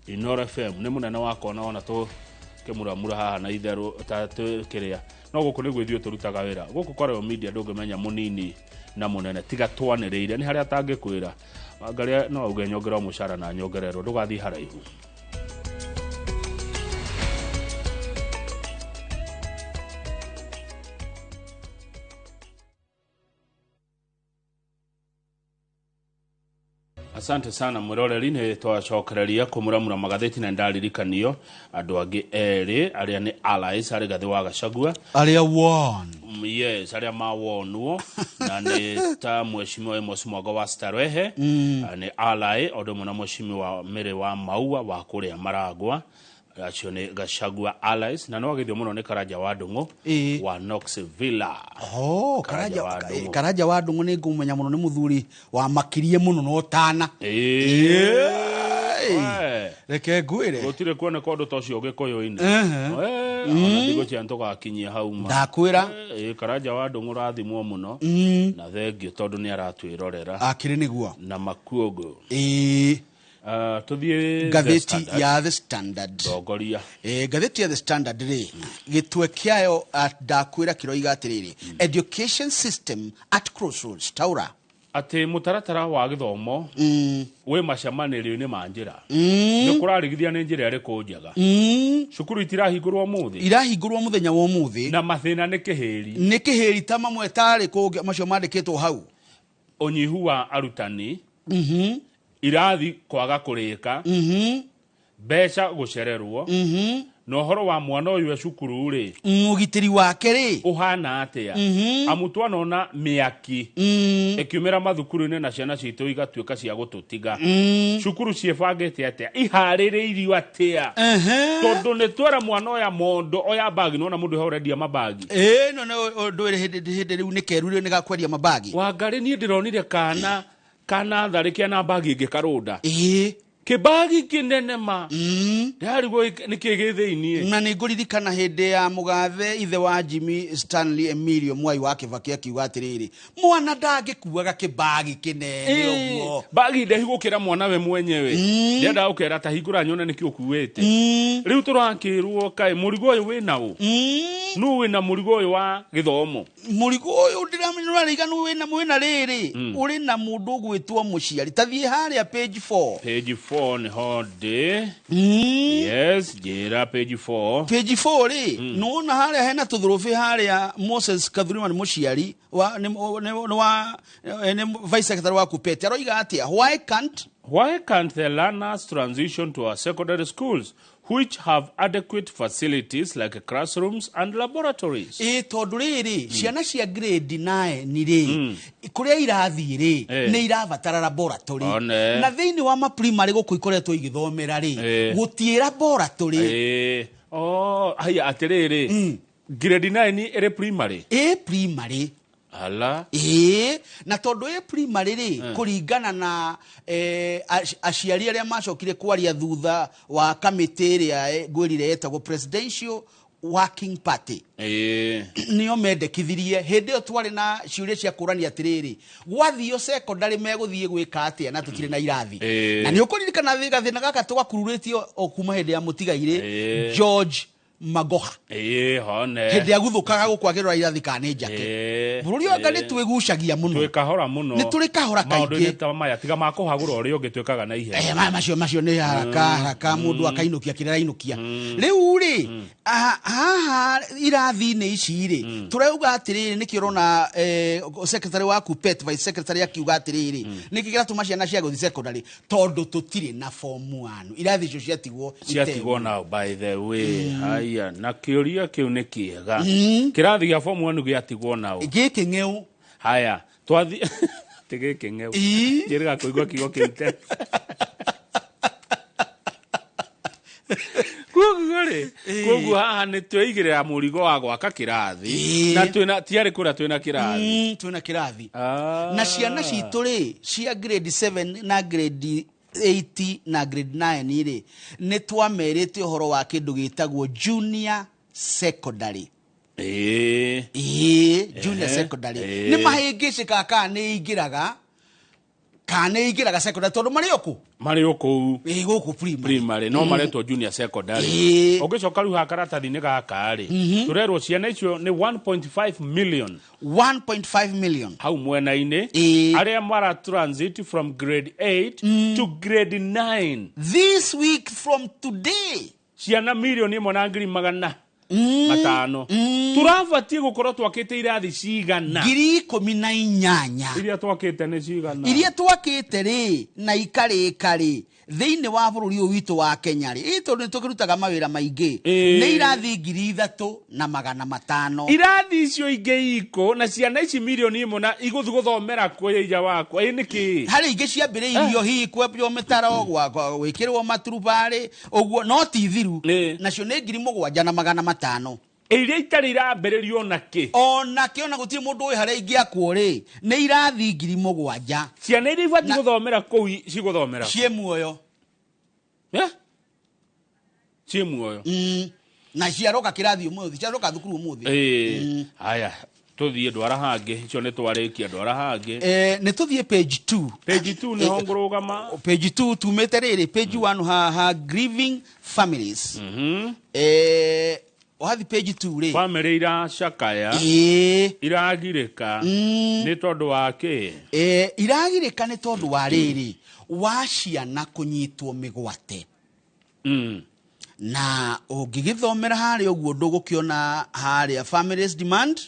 Inoro FM. Nĩ mũnene wakwa, na wona tũkĩmuramura haha na itherũ ta tũkĩrĩa No gũkũ nĩguo ithuĩ tũrutaga wĩra. Gũkũ kwa Royal Media ndũngĩmenya mũnini na mũnene tiga twanĩrĩire. Nĩ harĩa atangĩkwĩra. Wangarĩa no auge nyongererwo mũcara na nyongererwo, ndũgathiĩ haraihu. Asante sana mwiroreri, nĩ twacokereria kũmuramura magathĩti na ndaririkanio andũ angĩ erĩ arĩa nĩ allies arĩ Gathĩ wa Gachagua arĩa won. Yes, arĩa mawonwo na nĩ ta mheshimiwa Amos Mwago wa Starehe, nĩ ally o ũndũ ũmwe na mheshimiwa Mary wa Maua wa kũrĩa Maragwa, acio nĩ Gachagua allies. Na no agithio mũno nĩ Karanja wa Ndung'u wa Knox Villa. Oh, Karanja Karanja wa Ndung'u. Karanja wa Ndung'u nĩ ngũmenya mũno, nĩ mũthuri wa makirie mũno na ũtana. Reke ngwĩre, gũtirĩ kuoneka ũndũ ta ũcio Gĩkũyũ-inĩ. Ona ndigũcia nĩtũgakinyia hau ma. Ndakwĩra. Karanja wa Ndung'u rathimwo mũno na thengio tondũ nĩ aratwĩrorera. Akĩrĩ nĩguo. Na makuongo. Tũthiĩ The Ngathĩti Standard. ya The Standard. Ndongoria. Ngathĩti ya The Standard rĩ, gĩtwe kĩayo ndakwĩra kĩroiga atĩrĩrĩ, education system at crossroads, taura atĩ mũtaratara wa gĩthomo wĩ macemanĩrio-inĩ ma njĩra. Nĩ kũrarigithia nĩ njĩra ĩrĩkũ njega. Cukuru itirahingũrwo ũmũthĩ. Irahingũrwo mũthenya wa ũmũthĩ. Na mathĩna nĩ kĩhĩri. Nĩ kĩhĩri ta mamwe tarĩ kũngĩ macio mandĩkĩtwo hau. Ũnyihu wa arutani, irathi kwaga kũrĩka, mbeca gũcererwo, na ũhoro wa mwana ũyũ e cukuru rĩ, ũgitĩri wake rĩ ũhana atĩa? Amu twanona mĩaki ĩkiumĩra mathukuru-inĩ na ciana citũ igatuĩka cia gũtũtiga. Cukuru ciĩbangĩte atĩa, iharĩrĩirio atĩa? Tondũ nĩ twera mwana oya mondo, oya bagi, nĩwona mũndũ ũrĩa ũrendia mabagi. Ĩno nĩ ũndũ ĩrĩ hĩndĩ rĩu nĩ keru rĩu nĩ gakwendia mabagi. Wangarĩ, niĩ ndĩronire kana kana tharĩ kĩana bagi ĩngĩ karũnda. Kĩbagi kĩnene ma. Ndarigwo nĩkĩ gĩ thĩiniĩ. Na nĩ ngũririkana hĩndĩ ya mũgathe ithe wa Jimmy Stanley Emilio Mwai wa Kibaki akiuga atĩrĩrĩ, mwana ndangĩkuaga kĩbagi kĩnene ũguo. Bagi ndehi gũkĩra mwana we mwenyewe. Ndĩrendaga gũkera ta hingũra nyone nĩkĩ ũkuĩte. Rĩu tũrakĩrwo kaĩ mũrigo ũyũ wĩna ũ? Nũ wĩna mũrigo ũyũ wa gĩthomo? Mũrigo ũyũ ndĩramenya ũrarigana wĩna rĩrĩ, ũrĩ na mũndũ ũgwĩtwo mũciari. Ta thiĩ harĩa page 4. Page 4 nĩho ndĩ. Yes, njĩra page 4. Page 4 rĩ, nĩwona harĩa hena tũthũrũbĩ harĩa Moses Kathurima nĩ mũciari wa, nĩ, nĩ, nĩ wa, nĩ vice secretary wa Kupete. Aroiga atĩa? Why can't Why can't the learners transition to our secondary schools which have adequate facilities like classrooms and laboratories? Tondũ rĩrĩ, ciana cia grade 9 rĩ, kũrĩa irathiĩ rĩ, nĩ irabatara laboratory. One. Na thĩinĩ wa ma primary gũkũ ikoretwo igĩthomera rĩ, gũtirĩ laboratory. Oh, haya atĩrĩrĩ, grade 9 ĩrĩ primary? Ĩ primary. Ala. Na tondũ ĩ primary rĩ, kũringana na aciari arĩa macokire kwaria thutha wa kamĩtĩ ĩrĩa ngwĩrire ĩtagwo Presidential Working Party, nĩo mendekithirie hĩndĩ ĩyo twarĩ na ciũria cia kũrania atĩrĩrĩ, gwathio secondary megũthiĩ gwĩka atĩa na tũtirĩ na irathi. Na nĩ ũkũririkana gathĩna gaka twakururĩtio o kuma hĩndĩ ya mũtigairĩ George Magoha. Hone. Hĩndĩ ya guthũkaga gũkũ akĩrora irathi kana nĩ njake. Bũrũri wa Ngai nĩ twĩgucagia mũno. Twĩ kahora mũno. Nĩ tũrĩ kahora kaingĩ. Maũndũ-inĩ ta maya tiga ma kũhagũra ũrĩa ũngĩ twĩkaga na ihenya. Macio nĩ haraka, haraka mũndũ akainũkia kĩrĩa arainũkia. Rĩu rĩ, haha irathi-inĩ ici rĩ, tũrauga atĩrĩrĩ, nĩkĩo ũrona secretary wa Kupet, vice secretary akiuga atĩrĩrĩ, nĩkĩ kĩratũma ciana cia gũthiĩ secondary? Tondũ tũtirĩ na form 1. Irathi icio ciatigwo Ciatigwo nao, by the way. Haya, na kĩũria kĩu nĩ kĩega. Kĩrathi gĩa form 1 gĩatigwo nao. Gĩkĩ ng'eu. Haya, twathi ti gĩkĩ ng'eu. Njĩrĩga kũigua kiugo kĩu tene. Koguo rĩ, koguo haha nĩ tweigĩrĩra mũrigo wa gwaka kĩrathi. Na twĩna, tiarĩ kũrĩa twĩna kĩrathi. Twĩna kĩrathi. Na ciana citũ rĩ, cia grade 7 na grade 8 na grade 9 rĩ, nĩ twamerĩte ũhoro wa kĩndũ gĩtagwo junior secondary. Junior secondary. Nĩ mahĩngĩcĩkaga kana nĩ ingĩraga? Kana ingĩraga secondary tondũ marĩ o kũ? Marĩ o kũu. Ĩ, gũkũ primary. Primary no maretwo junior secondary. Ũngĩcoka rĩu ha karatathi-inĩ gaka rĩ, tũrerwo ciana icio nĩ 1.5 million. 1.5 million hau mwena-inĩ, arĩa mara transit from grade 8 to grade 9 this week from today. Ciana 1,500,000. Tũrabatiĩ gũkorwo twakĩte irathi cigana? 18,000. Iria twakĩte nĩ cigana? Iria twakĩte rĩ na ikarĩka rĩ thĩinĩ wa bũrũri ũyũ witũ wa Kenya rĩ, ĩ tondũ nĩ tũkĩrutaga mawĩra maingĩ, nĩ irathi 3,500. Irathi icio ingĩ iko na ciana ici 1 million na igũthiĩ gũthomera kũ ija wakwa ĩ nĩkĩ? Harĩ ingĩ ciambĩrĩirio hihi kwenjwo mĩtaro, gwĩkĩrwo maturubarĩ ũguo, no ti thiru, nacio nĩ 7,500. Iria itarĩ irambĩrĩrio ona kĩ? Ona kĩ, ona gũtirĩ mũndũ ũĩ harĩa ingĩakwo rĩ, nĩ irathi 7,000. Ciana iria ibatiĩ gũthomera kũu cigũthomera ciĩ muoyo? Ciĩ muoyo. Na ciaroka kĩrathi ũmũthĩ, ciaroka thukuru ũmũthĩ. Haya, tũthiĩ ndwara hangĩ, icio nĩ twarĩkia, ndwara hangĩ. Nĩ tũthiĩ page 2. Page 2 nĩho ngũrũgama. Page 2 tumĩte rĩrĩ, page 1 ha grieving families. Wathi page 2 rĩ, Family iracakaya, iragirĩka nĩ tondũ wa kĩ? Iragirĩka nĩ tondũ wa rĩrĩ, wa ciana kũnyitwo mĩgwate. Na ũngĩgĩthomera harĩa ũguo ndũgũkĩona harĩa families demand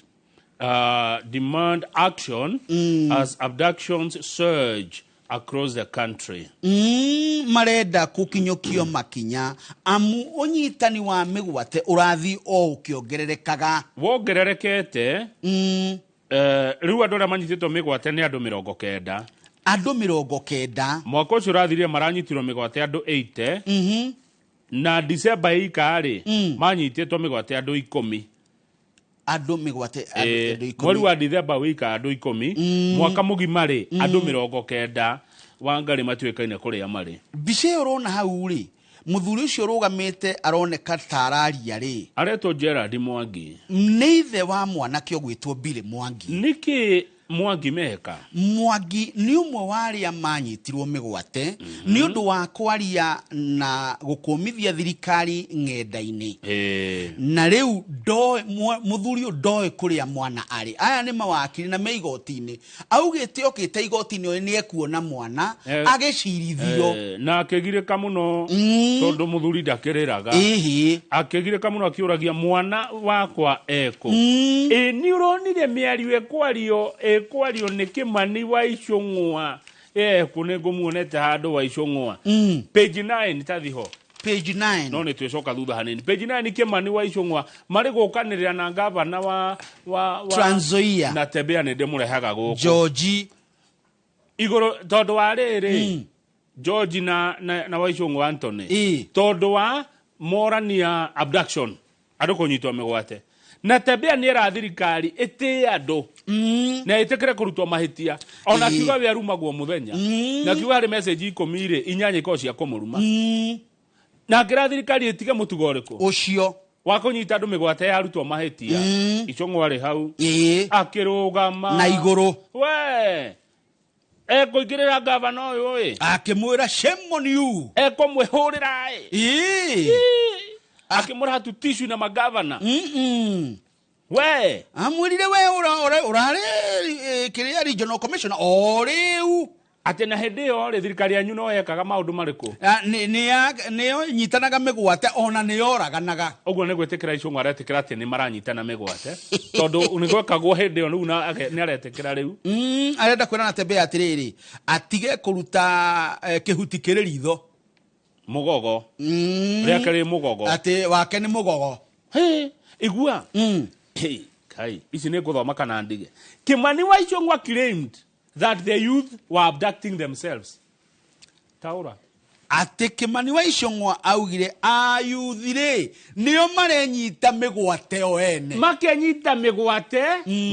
Demand action as abductions surge across the country. Marenda kũkinyũkio makinya amu ũnyitani wa mĩgwate ũrathiĩ o ũkĩongererekaga. Wongererekete. Rĩu andũ arĩa manyitĩtwo mĩgwate nĩ andũ 90. Andũ 90. Mwaka ũcio ũrathirire maranyitirwo mĩgwate andũ 80, na December ika rĩ, manyitĩtwo mĩgwate andũ 10. Andũ mĩgwate andũ 10. Mweri wa December wika andũ 10. Mwaka mũgima rĩ, andũ 90 Wangarĩ matuĩkaine kũrĩa marĩ. Mbica ĩyo ũrona hau rĩ, mũthuri ũcio ũrũgamĩte aroneka ta araria rĩ, aretwo Gerard Mwangi. Nĩ ithe wa mwanake ũgwĩtwo Billy Mwangi. Nĩkĩ Mwangi meka? Mwangi nĩ ũmwe wa arĩa manyitirwo mĩgwate nĩ ũndũ wa kwaria na gũkũmithia thirikari ng'enda-inĩ. Na rĩu mũthuri ũyũ ndoĩ kũrĩa mwana arĩ. Aya nĩ mawakiri na me igoti-inĩ, augĩte okĩte igoti-inĩ ũyũ nĩ ekuona mwana agĩcirithio. Na akĩgirĩka mũno tondũ mũthuri ndakĩrĩraga. Akĩgirĩka mũno akĩũragia mwana wakwa ekũ. Ĩ nĩ ũronire mĩario ĩkwario nĩ Kĩmani wa Icũng'wa ekũ? Nĩ ngũmuonete handũ wa Icũng'wa. Page 9 tathiho. Page 9. No nĩ twĩcoka thutha hanini. Page 9, Kĩmani wa Icũng'wa marĩ gũkanĩrĩra na gavana wa Trans Nzoia. Na Tembea nĩ ndĩmũrehaga gũkũ. George. Igũrũ tondũ wa rĩrĩ, George na Waicũng'wa Anthony, tondũ wa morania abduction, andũ kũnyitwo mĩgwate, na Tembea nĩ era thirikari ĩtĩe andũ na ĩtĩkĩre kũrutwo mahĩtia, ona kiuga we arumagwo mũthenya, na kiuga harĩ message 10 rĩ, 8 ikoragwo cia kũmũruma, na akĩra thirikari ĩtige mũtugo ũrĩkũ ũcio wa kũnyita andũ mĩgwate yarutwo mahĩtia. Icũng'wa rĩ hau akĩrũgama na igũrũ we ekũingĩrĩra gavana ũyũ ĩ, akĩmwĩra shame on you, ekũmwĩhũrĩra ĩ, akĩmũra hatutishu na magavana we. Amwĩrire we ũrarĩ kĩrĩa regional commissioner o rĩu. Atĩ na hĩndĩ ĩyo rĩ, thirikari yanyu no yekaga maũndũ marĩkũ? Nĩyo nyitanaga mĩgwate ona nĩyoraganaga. Ũguo nĩ gwĩtĩkĩra Icũng'wa aretĩkĩra atĩ nĩ maranyitana mĩgwate tondũ nĩ gwekagwo hĩndĩ ĩyo rĩu na nĩ aretĩkĩra rĩu. Arenda kwĩra na Tembea atĩrĩrĩ, atige kũruta kĩhuti kĩrĩ ritho. Mũgogo rĩake rĩ mũgogo. Atĩ wake nĩ mũgogo. Hey, igua. Hey, kai ici nĩ ngũthoma kana ndige? Kĩmani wa Icũng'wa claimed that the youth were abducting themselves. Taura. Atĩ Kĩmani wa Icũng'wa augire ayuthi rĩ nĩo marenyita mĩgwate o ene. Makenyita mĩgwate,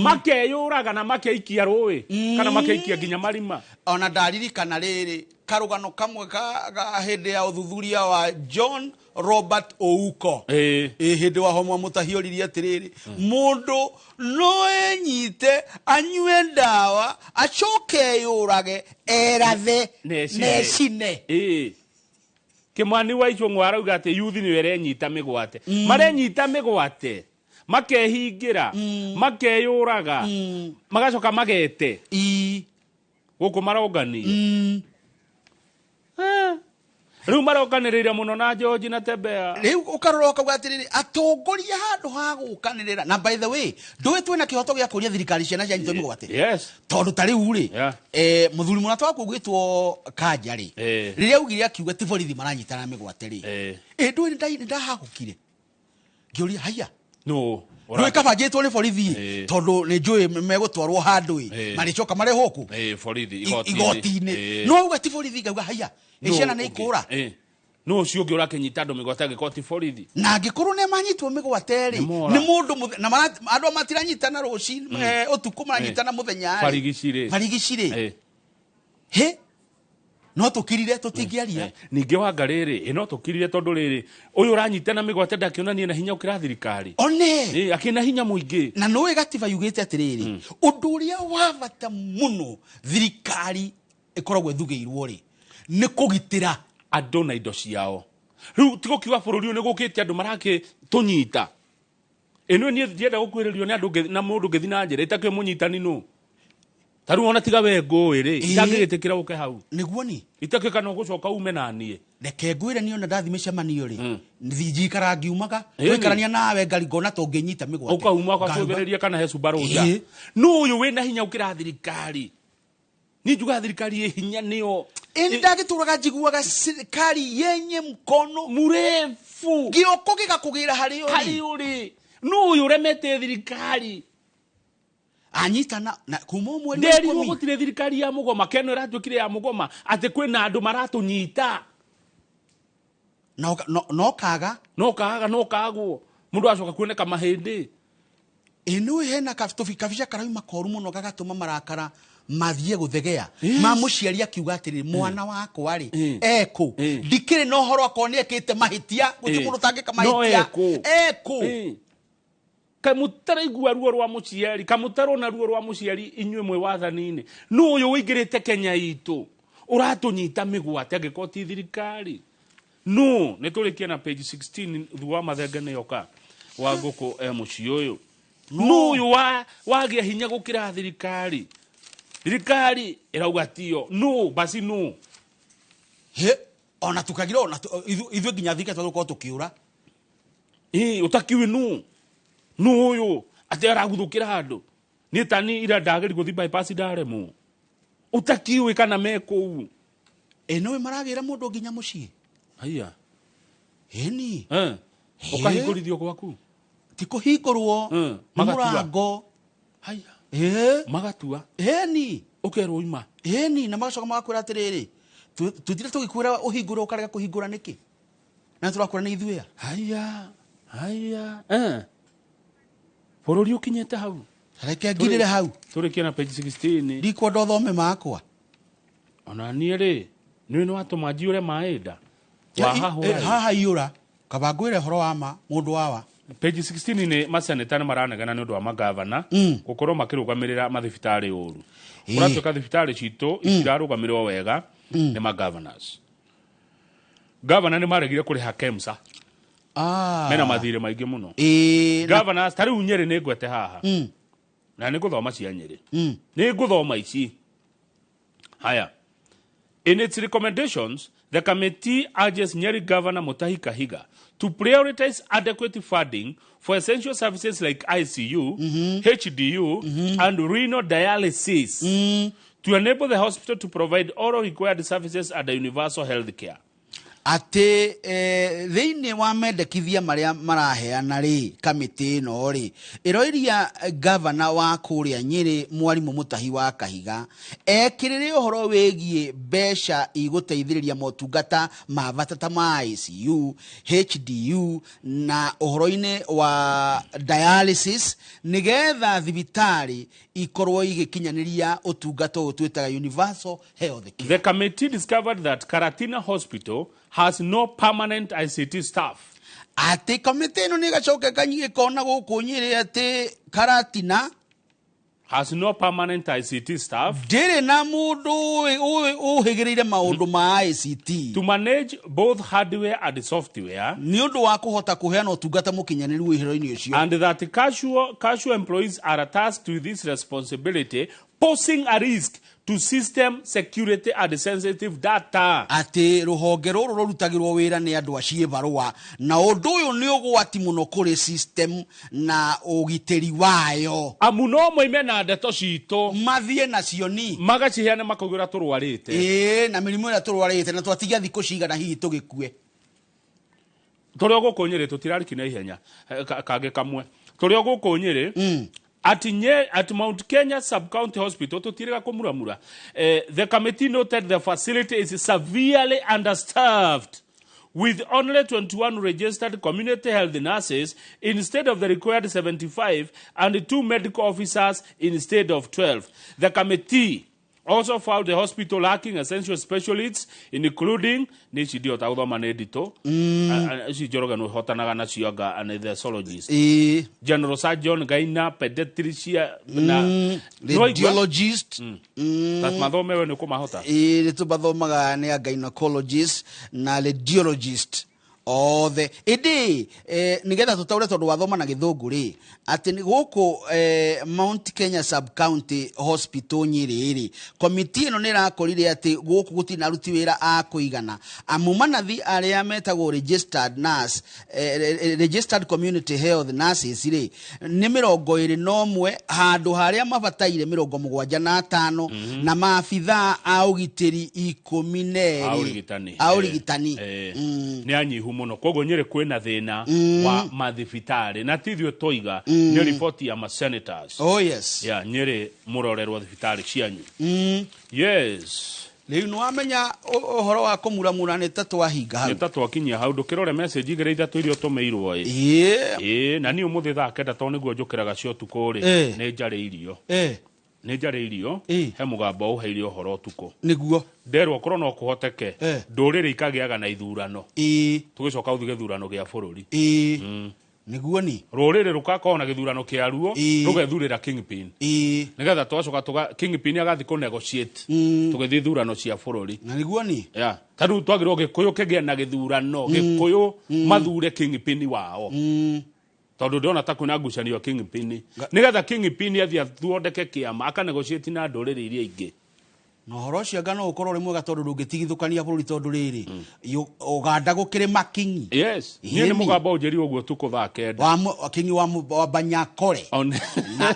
makeyũraga na makeikia rũĩ kana makeikia nginya marima. Ona ndaririkana rĩrĩ Karũgano kamwe ka hĩndĩ ya ũthuthuria wa John Robert Ouko. Ĩ hĩndĩ wa homwa mũtahiũririe atĩrĩrĩ, mũndũ no enyite, anyue ndawa, acoke eyũrage, erathe na na ecine. Kimani wa Ichung'wa arauga atĩ yuthi nĩyo ĩrenyita mĩgwate, marenyita mĩgwate, makehingĩra, makeyũraga, magacoka magete gũkũ maronganio. Rĩu maronganĩrĩire mũno na George na Tembea. Rĩu ũkarora ũkauga atĩrĩrĩ, atongoria handũ ha gũkanĩrĩra, na by the way, ndũĩ twĩna kĩhoto gĩa kũria thirikari ciana cianyitwo mĩgwate, tondũ ta rĩu rĩ, mũthuri mũrata waku ũgwĩtwo Kanja rĩ, rĩrĩa augire akiuga ti borithi maranyitana mĩgwate rĩ, ĩ ndũĩ nĩ ndahahũkire ngĩũria haiya, no ndũĩ kaba njĩtwo nĩ borithi, tondũ nĩ njũĩ megũtwarwo handũ ĩ, marĩcoka marehwo kũ? Borithi. Igoti-inĩ. No auga ti borithi, ngauga haiya, ĩ ciana nĩ ikũra. No ũcio ũngĩ ũrakĩnyita andũ mĩgwate angĩkorwo ti borithi? Na angĩkorwo nĩ manyitwo mĩgwate rĩ, Nĩ mora. Nĩ mũndũ na andũ matiranyitana rũci, ũtukũ, maranyitana mũthenya rĩ. Barigici rĩ. Barigici rĩ, he no tũkirire, tũtingĩaria. Ningĩ wanga rĩrĩ, ĩ no tũkirire, tondũ rĩrĩ, ũyũ ũranyitana mĩgwate ndakĩonanie na hinya ũkĩra thirikari. One. Akĩna hinya mũingĩ. Na nũĩ gatiba yugĩte atĩrĩrĩ, ũndũ ũrĩa wa bata mũno thirikari ĩkoragwo ĩthugĩirwo rĩ, nĩ kũgitĩra andũ na indo ciao. Rĩu tigo kiuga bũrũri ũyũ nĩ gũkĩte andũ marakĩtũnyita. Ĩno niĩ ndienda gũkuhĩrĩrio nĩ andũ na mũndũ ngĩthiĩ na njĩra itakĩũĩ mũnyitani nũ. Ta rĩu ona tiga we ngũĩ rĩ, itangĩgĩtĩkĩra ũke hau. Nĩguo ni. Itakĩũĩ kana ũgũcoka ume na niĩ. Reke ngwĩre, niĩ ona ndathi mĩcemanio rĩ, njikara ngiumaga. Ĩni. Tũikarania nawe ngari ngona tũngĩnyita mĩgwate. Ũkauma. Ngauga. Ũgacũthĩrĩria kana he cumbarũnja. Nũ ũyũ wĩna hinya ũkĩra thirikari? Niĩ njugaga thirikari ĩ hinya nĩyo. Ĩni ndagĩtũraga njiguaga serikali yenye mkono mrefu, gĩoko gĩgakũgĩra harĩ ũrĩ. Harĩ ũrĩ. Nũ ũyũ ũremete thirikari? Anyitana na kuma o mweri wa Nderirwo 10. Gũtirĩ thirikari ya mũgoma keno ĩratuĩkire ya mũgoma atĩ kwĩna andũ maratũnyita. No kaga. No kaga, no kagwo, mũndũ acoka kuoneka mahĩndĩ. Ĩ nĩũĩ hena kabica karauma koru mũno gagatũma marakara mathiĩ gũthegea ma mũciari akiuga atĩrĩrĩ, mwana wakwa rĩ, ekũ? Ndikĩrĩ na ũhoro akorwo nĩ ekĩte mahĩtia, gũtirĩ mũndũ ũtangĩka No mahĩtia. ekũ? Ekũ? Kamũtaraigua ruo rwa mũciari, kamũtarona ruo rwa mũciari, inyuĩ mwĩ wathani-inĩ. Nũ ũyũ ũingĩrĩte Kenya itũ ũratũnyita mĩgwate angĩkorwo ti thirikari? Nũ? Nĩ tũrĩkie na page 16, thutha wa mathenge nĩyoka wa ngũkũ e mũciĩ ũyũ. Nũ ũyũ wagĩa hinya gũkĩra thirikari? Thirikari ĩrauga tiyo. Nũ basi? Nũ? He ona tukagira ona ithuĩ nginya thirikari twagĩrĩirwo gũkorwo tũkĩũra. Ĩ ũtakiũĩ nũ nũ ũyũ atĩ araguthũkĩra handũ? Niĩ tani ira ndageri gũthiĩ bypass, ndaremwo, ũtakiũĩ kana me kũu. Ĩ nĩũĩ maragĩra mũndũ nginya mũciĩ. Haiya. Ĩni. Ũkahingũrithio gwaku? Ti kũhingũrwo, nĩ Magatua. mũrango. Haiya. Ĩ. Magatua. Ĩni. Ũkerwo ima. Ĩni, na magacoka magakwĩra atĩrĩrĩ, tũtire tũgĩkwĩra ũhingũre ũkarega kũhingũra nĩkĩ? Na tũrakwĩra nĩ ithuĩ a. Haiya, haiya, bũrũri ũkinyĩte hau. Reke ngirĩre hau. Tũrĩkie na page 16. Ndikwenda ũthome makwa. Ona niĩ rĩ, nĩ watũma njiũre maĩ nda. Wahahũra rĩ. Haha iyũra kaba ngwĩre ũhoro wa ma mũndũ wawa. Page 16 nĩ maseneta nĩ maranegena nĩ ũndũ wa magavana gũkorwo makĩrũgamĩrĩra mathibitarĩ ũru. Kũratuĩka thibitarĩ citũ itirarũgamĩrĩrwo wega nĩ magovernors. Gavana nĩ maregire kũrĩha KEMSA. Mena mathirĩ maingĩ mũno. Governors ta rĩu Nyĩrĩ nĩ ngwete haha, na nĩ ngũthoma cia Nyĩrĩ, nĩ ngũthoma ici. Haya. In its recommendations, the committee urges Nyeri Governor Mutahi Kahiga to prioritize adequate funding for essential services like ICU, HDU, and renal dialysis to enable the hospital to provide all required services under universal health care. Atĩ thĩinĩ wa mendekithia marĩa maraheana rĩ, kamĩtĩ ĩno rĩ ĩroiria gavana wa kũrĩa Nyĩrĩ Mwarimũ Mũtahi wa Kahiga ekĩrĩre ũhoro wĩgiĩ mbeca igũteithĩrĩria motungata ma bata ta ma ICU, HDU na ũhoro-inĩ wa dialysis, nĩgetha thibitarĩ ikorwo igĩkinyanĩria ũtungata ũyũ twĩtaga universal health care. The committee discovered that Karatina Hospital has no permanent ICT staff. Atĩ kamĩtĩ ĩno nĩ ĩgacoka ĩkona gũkũ Nyĩrĩ atĩ Karatina has no permanent ICT staff ndĩrĩ na mũndũ ũhĩgĩrĩire maũndũ ma ICT to manage both hardware and software, nĩ ũndũ wa kũhota kũheana ũtungata mũkinyanĩru wĩhĩro-inĩ ũcio, and that casual employees are tasked with this responsibility, posing a risk to system security and sensitive data. Atĩ rũhonge rũrũ rũrutagĩrwo wĩra nĩ andũ aciĩ barũa, na ũndũ ũyũ nĩ ũgwati mũno kũrĩ system na ũgitĩri wayo. Amu no moime na ndeto citũ mathiĩ nacio ni magaciheana makaugĩra tũrwarĩte. Ĩĩ, na mĩrimũ ĩrĩa tũrwarĩte na twatigia thikũ cigana hihi tũgĩkue. Tũrĩ o gũkũ Nyĩrĩ tũtirariki na ihenya kangĩ kamwe. Tũrĩ o gũkũ Nyĩrĩ at Mount Kenya Sub-County Hospital tutirega kũmuramura. The committee noted the facility is severely understaffed with only 21 registered community health nurses instead of the required 75 and 2 medical officers instead of 12. The committee also found the hospital lacking essential specialists, including nĩ ndiota gũthoma nĩ nditũ, ici Njoroge nĩ ũhotanaga nacio anga anesthesiologist, general surgeon, gyna, pediatrician na radiologist. Mathome we nĩ ũkũmahota. Ĩĩ, nĩ tũmathomaga nĩ a gynecologist na radiologist othe. Ĩndĩ nĩgetha tũtaũre tondũ wathoma na gĩthũngũ rĩ, atĩ nĩ gũkũ Mount Kenya Sub-County Hospital Nyĩrĩ rĩ, komiti ĩno nĩ ĩrakorire atĩ gũkũ gũtirĩ na aruti wĩra a kũigana, amu manathi arĩa metagwo registered nurse, registered community health nurses rĩ, nĩ 21 handũ harĩa mabataire 75, na maabithaa a ũgitĩri 12 A a ũrigitani. Nĩ anyihu mũno, koguo Nyĩrĩ kwĩna thĩna wa mathibitarĩ, na ti ithuĩ twoiga, nĩ riboti ya ma senators. Oh yes. Ya Nyĩrĩ mũrorerwo thibitarĩ cianyu. Yes. Rĩu nĩ wamenya ũhoro wa kũmuramura nĩ ta twahinga hau. Nĩ ta twakinyia hau, ndũkĩrore message igĩrĩ ithatũ iria ũtũmĩirwo ĩ. Ĩĩ, na niĩ ũmũthĩ thaa 9 tondũ nĩguo njũkĩraga cia ũtukũ rĩ, nĩ njarĩirio. Nĩ njarĩirio, he mũgambo ũheire ũhoro ũtukũ. Nĩguo. Nderwo korwo no kũhoteke, ndũrĩrĩ ikagĩaga na ithurano. Tũgĩcoka gũthiĩ gĩthurano gĩa bũrũri. Nĩguo ni. Rũrĩrĩ rũgakorwo na gĩthurano kĩaruo, rũgethurĩra kingpin. Nĩgetha twacoka kingpin agathiĩ kũ negotiate. Tũgĩthiĩ ithurano cia bũrũri. Na nĩguo ni. Yeah. Ta rĩu twagĩrĩirwo Gĩkũyũ kĩgĩe na gĩthurano, Gĩkũyũ mathure kingpin wao. Tondũ ndĩrona ta kwĩna ngucanio ya kingpin. Nĩgetha kingpin athiĩ athondeke kĩama, aka negotiate na ndũrĩrĩ iria ingĩ. Na ũhoro ũcio anga no ũkorwo ũrĩ mwega tondũ ndũngĩtigithũkania bũrũri tondũ rĩrĩ, Ũganda gũkĩrĩ makingi. Yes. Niĩ nĩ mũgambo ũnjĩri ũguo ũtukũ thaa 9. Kingi wa Banyakore.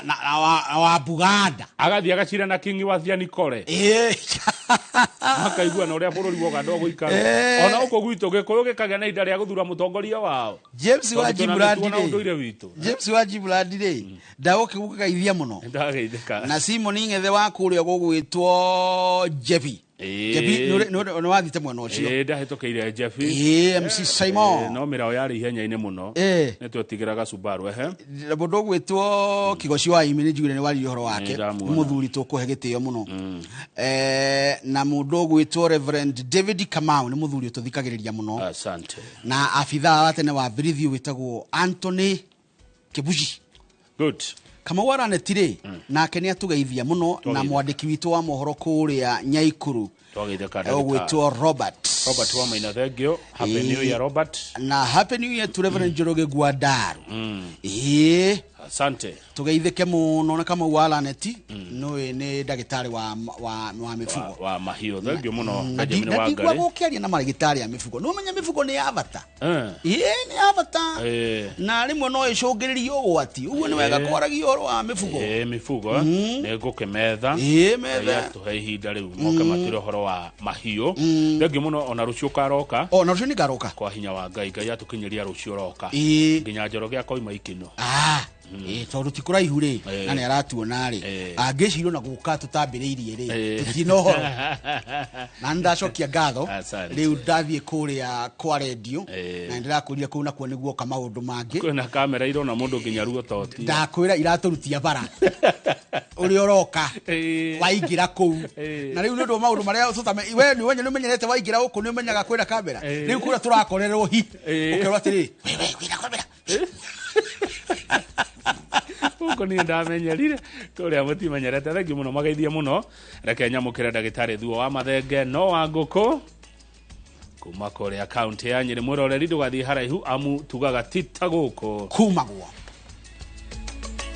Na wa Buganda. Agathiĩ agacira na kingi wa Thianikore. Makaigua na ũrĩa bũrũri wa Ũganda ũgũikara. Ona gũkũ gwitũ Gĩkũyũ gĩkagĩa na ihinda rĩa gũthura mũtongoria wao. James wa Tondũ twĩna Jibrandi mĩtugo na rĩ. ũndũire witũ. James wa Jibrandi rĩ, ndagũkĩgũkageithia mũno. Ndageithĩka. Na Simon Ng'ethe wa kũrĩa gũgwĩtwo Jebi. Jebi nĩ wathiĩte mwena ũcio. Ĩĩ, ndahĩtũkĩire Jebi. Ĩĩ, MC Simon. No mĩrao yarĩ ihenya-inĩ mũno. Nĩ twetigĩraga Subaru, ehe. Na mũndũ ũgwĩtwo Kigoci wa Imi nĩ njiguire nĩ waririe ũhoro wake. Nĩ ndamuona. Nĩ mũthuri tũkũhe gĩtĩo mũno. Na mũndũ ũgwĩtwo Reverend David Kamau nĩ mũthuri ũtũthikagĩrĩria mũno. Asante. Na abithaa wa tene wa Birithi wĩtagwo Anthony Kibuji. Good. Kamau Araneti rĩ, nake nĩ atũgeithia mũno, na Twageithĩka. mwandĩki witũ wa mohoro kũrĩa Nyaikuru. Twageithĩka ndagĩtarĩ. Ũgwĩtwo Robert. Robert wa Maina, thengio. Happy New Year, Robert. Na Happy New Year to Reverend Njoroge Gwandaru. Ĩĩ. Asante. Tũgeithĩke mũno na Kamau wa Laneti, nĩwe nĩ ndagĩtarĩ wa mĩfugo. Wa mahiũ. Thank you mũno. Na Benjamin na ndigua Wangari. gũkĩaria na marĩgĩtarĩ a mĩfugo, nĩ ũmenya mĩfugo nĩ ya bata. Ĩĩ, nĩ ya bata, na rĩmwe no ĩcũngĩrĩrie ũgwati, ũguo nĩ wega kwaragia ũhoro wa mĩfugo. Ĩĩ, mĩfugo nĩ ngũkĩmetha. Ĩĩ, metha. Ngai atũhe ihinda rĩu moke matwĩre ũhoro wa mahiũ. Thank you mũno, ona rũciũ ũkaroka. O na rũciũ nĩngaroka. Kwa hinya wa Ngai, Ngai atũkinyĩria rũciũ ũroka. Nginya Njoroge akoima ikeno. Ah, ĩĩ, tondũ ti kũraihu rĩ, na nĩ aratuona rĩ, angĩcirio na gũka tũtambĩrĩirie rĩ, tũtirĩ na ũhoro. Na nĩ ndacokia ngatho. Asante. Rĩu ndathiĩ kũrĩa kwa rendio na nĩ ndĩrakwĩrire kũu nakuo nĩguoka maũndũ mangĩ. Kwĩna kamera irona mũndũ nginya ruo toti. Ndakwĩra iratũrutia bara ũrĩa ũroka waingĩra kũu, na rĩu nĩ ũndũ wa maũndũ marĩa tũtame, we nĩ wenye nĩ ũmenyerete, waingĩra gũkũ nĩ ũmenyaga kwĩna kamera. Rĩu kũrĩa tũrakorerwo hi ũkerwo atĩrĩ, "We, kwĩna kamera." Gũkũ niĩ ndamenyerire, kũrĩa mũtimenyerete. Thengi mũno, mageithie mũno. Reke nyamũkĩre ndagĩtarĩ Thuo wa Mathenge no wa ngũkũ kuma kũrĩa kaunti ya Nyĩrĩ. Mwĩroreri, ndũgathiĩ haraihu, amu tugaga ti ta gũkũ kumagwo.